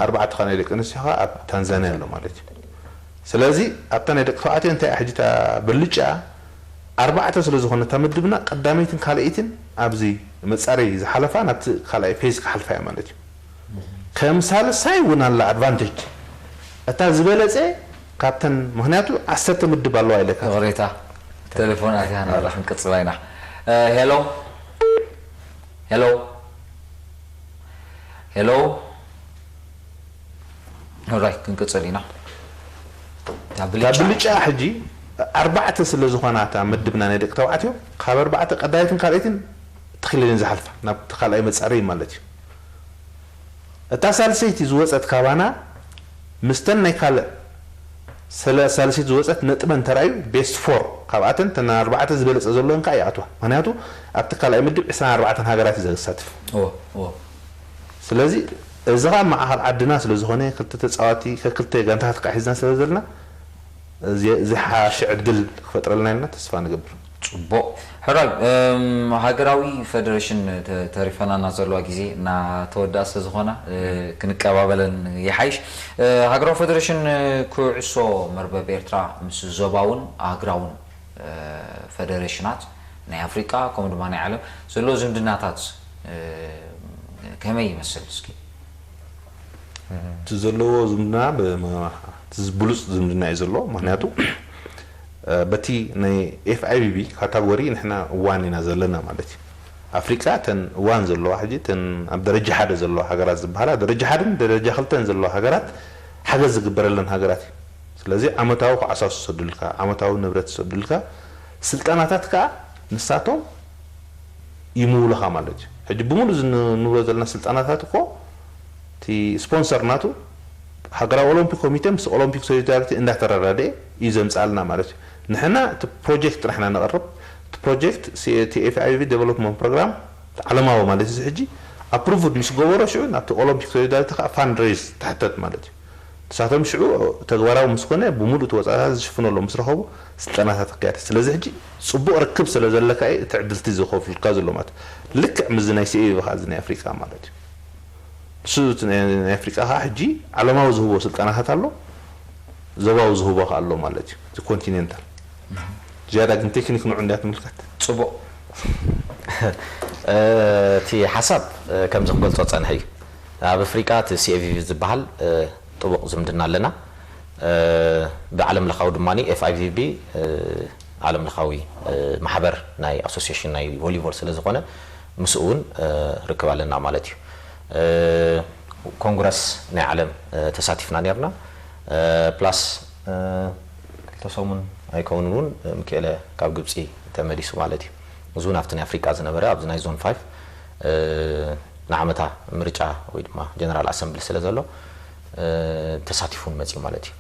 ኣርባዕተ ከዓ ናይ ደቂ ኣንስትዮ ከዓ ኣብ ታንዛንያ ኣሎ ማለት እዩ። ስለዚ ኣብታ ናይ ደቂ ተባዕትዮ እንታይ እያ ሕጂ እታ ብልጫ ኣርባዕተ ስለ ዝኾነ እታ ምድብና ቀዳመይትን ካልኣይትን ኣብዚ መፃረይ ዝሓለፋ ናብቲ ካልኣይ ፌዝ ክሓልፋ እያ ማለት እዩ። ከም ሳልሳይ እውን ኣላ ኣድቫንቴጅ እታ ዝበለፀ ካብተን ምክንያቱ ዓሰርተ ምድብ ኣለዋ ኢለካ ይቕሬታ ቴሌፎን ኣትያ ናብዛ ክንቅፅላ ኢና። ሄሎ ሄሎ ሄሎ ራይት ክንቅፅል ኢና። እታ እታ ብልጫ ሕጂ ኣርባዕተ ስለ ዝኾና እታ ምድብና ናይ ደቂ ተባዕትዮ ካብ ኣርባዕተ ቀዳይትን ካልኣይትን ተኺለን ዝሓልፋ ናብቲ ካልኣይ መፃረይ ማለት እዩ። እታ ሳልሰይቲ ዝወፀት ካባና ምስተን ናይ ካልእ ሰለ ሳልሰይቲ ዝወፀት ነጥበን ተራእዩ ቤስት ፎር ካብኣተን ተን ኣርባዕተ ዝበለፀ ዘለወን ከዓ ይኣትዋ። ምክንያቱ ኣብቲ ካልኣይ ምድብ ዕስራን ኣርባዕተን ሃገራት እዩ ዘሳትፍ። እዎ እዎ ስለዚ እዚ ከዓ ማእኸል ዓድና ስለ ዝኾነ ክልተ ተፃዋቲ ከክልተ ጋንታታት ከዓ ሒዝና ስለ ዘለና እዚ ዝሓሸ ዕድል ክፈጥረልና ኢልና ተስፋ ንገብር። ፅቡቕ ሕራይ እም፣ ሃገራዊ ፈደሬሽን ተ- ተሪፈናና ዘለዋ ግዜ እናተወድኣ ስለ ዝኾና እ፣ ክንቀባበለን ይሓይሽ። እ፣ ሃገራዊ ፈደሬሽን እ፣ ኩዕሶ መርበብ ኤርትራ ምስ ዞባውን ኣህግራውን እ፣ ፈደሬሽናት ናይ ኣፍሪቃ ከምኡ ድማ ናይ ዓለም ዘሎ ዝምድናታት እ፣ ከመይ ይመስል እስኪ? እቲ ዘለዎ ዝምድና ብሉፅ ዝምድና እዩ ዘለዎ። ምክንያቱ በቲ ናይ ኤፍ ኣይ ቪ ቢ ካታጎሪ ንሕና ዋን ኢና ዘለና ማለት እዩ። ኣፍሪቃ ተን ዋን ዘለዋ ሕጂ ተን ኣብ ደረጃ ሓደ ዘለዋ ሃገራት ዝበሃላ ደረጃ ሓደን ደረጃ ክልተን ዘለዋ ሃገራት ሓገዝ ዝግበረለን ሃገራት እዩ። ስለዚ ዓመታዊ ኩዓሳሱ ዝሰዱልካ ዓመታዊ ንብረት ዝሰዱልካ ስልጠናታት ከዓ ንሳቶም ይምውሉኻ ማለት እዩ። ሕጂ ብምሉእ እዚ ንብሎ ዘለና ስልጠናታት እኮ እቲ ስፖንሰር ናቱ ሃገራዊ ኦሎምፒክ ኮሚቴ ምስ ኦሎምፒክ ሶሊዳሪቲ እንዳተረዳደኤ እዩ ዘምፅኣልና ማለት እዩ። ንሕና እቲ ፕሮጀክት ጥራሕና ነቕርብ። እቲ ፕሮጀክት ቲ ኤፍ ኣይ ቪ ዴቨሎፕመንት ፕሮግራም ዓለማዊ ማለት እዚ ሕጂ ኣፕሩቭድ ምስ ገበሮ ሽዑ ናብቲ ኦሎምፒክ ሶሊዳሪቲ ከዓ ፋንድሬዝ ትሕተት ማለት እዩ። ንሳቶም ሽዑ ተግባራዊ ምስ ኮነ ብምሉእ እቲ ወፃእታት ዝሽፍነሎም ምስ ረኸቡ ስልጠናታት ክካየድ። ስለዚ ሕጂ ፅቡቕ ርክብ ስለ ዘለካ እዩ እቲ ዕድልቲ ዝኸፍሉልካ ዘሎ ማለት እዩ። ልክዕ ምስዚ ናይ ሲኤ ከዓ እዚ ናይ ኣፍሪቃ ማለት እዩ። ንሱ እቲ ናይ ናይ ኣፍሪቃ ከዓ ሕጂ ዓለማዊ ዝህቦ ስልጠናታት ኣሎ፣ ዞባዊ ዝህቦ ከዓ ኣሎ ማለት እዩ። እቲ ኮንቲኔንታል ዝያዳ ግን ቴክኒክ ንዑ እንድያ ትምልከት። ፅቡቕ እቲ ሓሳብ ከምዚ ክገልፆ ፀንሐ እዩ። ኣብ ኣፍሪቃ እቲ ሲኤቪቪ ዝበሃል ጥቡቕ ዝምድና ኣለና። ብዓለም ለኻዊ ድማ ኤፍኣይቪቢ ዓለም ለኻዊ ማሕበር ናይ ኣሶሲሽን ናይ ቮሊቦል ስለ ዝኾነ ምስኡ እውን ርክብ ኣለና ማለት እዩ። ኮንግረስ ናይ ዓለም ተሳቲፍና ነርና። ፕላስ ክልተ ሰሙን ኣይከውንን እውን ምክኤለ ካብ ግብፂ ተመሊሱ ማለት እዩ። እዚ እውን ኣብቲ ናይ ኣፍሪቃ ዝነበረ ኣብዚ ናይ ዞን ፋይቭ ንዓመታ ምርጫ ወይ ድማ ጀነራል ኣሰምብሊ ስለ ዘሎ ተሳቲፉን መፅዩ ማለት እዩ።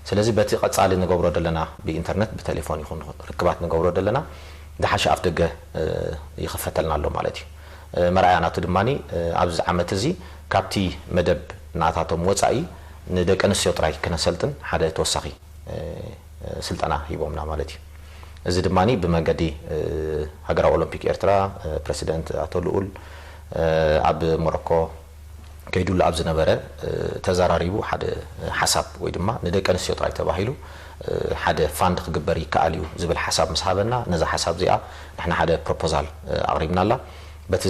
ስለዚ በቲ ቀፃሊ ንገብሮ ዘለና ብኢንተርነት ብቴሌፎን ይኹን ርክባት ንገብሮ ዘለና ዝሓሸ ኣፍ ደገ ይኽፈተልና ኣሎ ማለት እዩ። መርኣያ ናቱ ድማ ኣብዚ ዓመት እዚ ካብቲ መደብ ናታቶም ወፃኢ ንደቂ ኣንስትዮ ጥራይ ክነሰልጥን ሓደ ተወሳኺ ስልጠና ሂቦምና ማለት እዩ። እዚ ድማ ብመንገዲ ሃገራዊ ኦሎምፒክ ኤርትራ ፕረሲደንት ኣቶ ልኡል ኣብ ሞሮኮ ከይዱሉ ኣብ ዝነበረ ተዘራሪቡ ሓደ ሓሳብ ወይ ድማ ንደቂ ኣንስትዮ ጥራይ ተባሂሉ ሓደ ፋንድ ክግበር ይከኣል እዩ ዝብል ሓሳብ ምስ ሃበና ነዛ ሓሳብ እዚኣ ንሕና ሓደ ፕሮፖዛል ኣቕሪብናላ። በቲ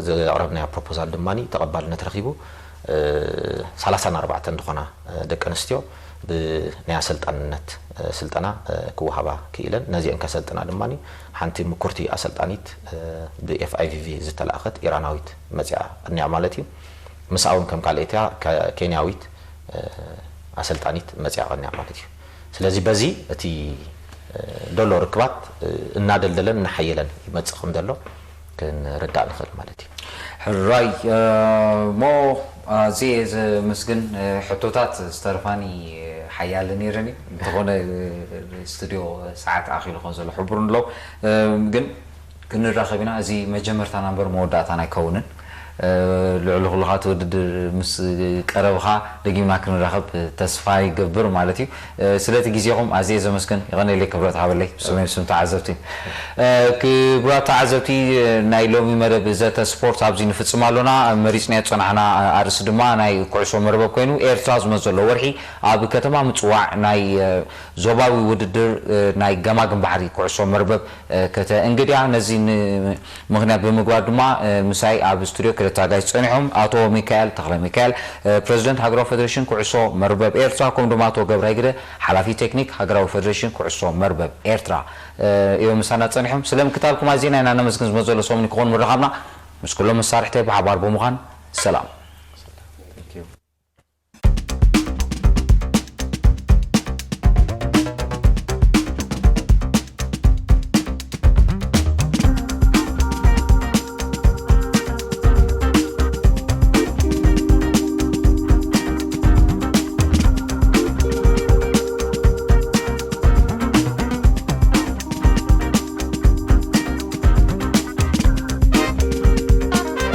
ዘቕረብናዮ ፕሮፖዛል ድማ ተቐባልነት ረኺቡ ሰላሳን ኣርባዕተን ዝኾና ደቂ ኣንስትዮ ብናይ ኣሰልጣንነት ስልጠና ክወሃባ ክኢለን። ነዚአን ከሰልጥና ድማ ሓንቲ ምኩርቲ ኣሰልጣኒት ብኤፍኣይቪቪ ዝተላእኸት ኢራናዊት መፅያ ቀኒያ ማለት እዩ። ምስኣ እውን ከም ካልአይትያ ኬንያዊት ኣሰልጣኒት መፅያ ቀኒያ ማለት እዩ። ስለዚ በዚ እቲ ደሎ ርክባት እናደልደለን እናሓየለን ይመፅእ ከም ዘሎ ክንርዳእ ንኽእል ማለት እዩ። ሕራይ እሞ ኣዝየ ዘመስግን። ሕቶታት ዝተረፋኒ ሓያለ ነይረን እዩ። እንተኾነ ስቱድዮ ሰዓት ኣኺሉ ከም ዘሎ ሕቡር ንለው። ግን ክንራኸብ ኢና። እዚ መጀመርታና እምበር መወዳእታና ኣይከውንን። ልዕሊ ኩሉ ከዓ እቲ ውድድር ምስ ቀረብኻ ደጊምና ክንራኸብ ተስፋ ይገብር ማለት እዩ። ስለቲ ግዜኹም ኣዝየ ዘመስግን። ይቐነለይ ክብረት ሃበለይ ብስመይ ብስም ተዓዘብቲ። ክቡራት ተዓዘብቲ ናይ ሎሚ መደብ ዘተ ስፖርት ኣብዚ ንፍጽም ኣሎና። መሪጽናዮ ዝጸናሕና ኣርእስቲ ድማ ናይ ኩዕሶ መርበብ ኮይኑ ኤርትራ ዝመጽእ ዘሎ ወርሒ ኣብ ከተማ ምጽዋዕ ናይ ዞባዊ ውድድር ናይ ገማግም ባሕሪ ኩዕሶ መርበብ ከተእንግድያ። ነዚ ምኽንያት ብምግባር ድማ ምሳይ ኣብ ስቱድዮ ክልተ ኣጋይሽ ጸኒሖም፣ ኣቶ ሚካኤል ተኽለ ሚካኤል ፕረዚደንት ሃገራዊ ፌደሬሽን ኩዕሶ መርበብ ኤርትራ፣ ከምኡ ድማ ኣቶ ገብረ ሄግደ ሓላፊ ቴክኒክ ሃገራዊ ፌደሬሽን ኩዕሶ መርበብ ኤርትራ እዮም ምሳና ጸኒሖም። ስለ ምክታልኩም ኣዚና ኢና ነመስግን። ዝመጽእ ዘሎ ሰሙን ክኾን ምርኻብና ምስ ኩሎም መሳርሕተይ ብሓባር ብምዃን ሰላም።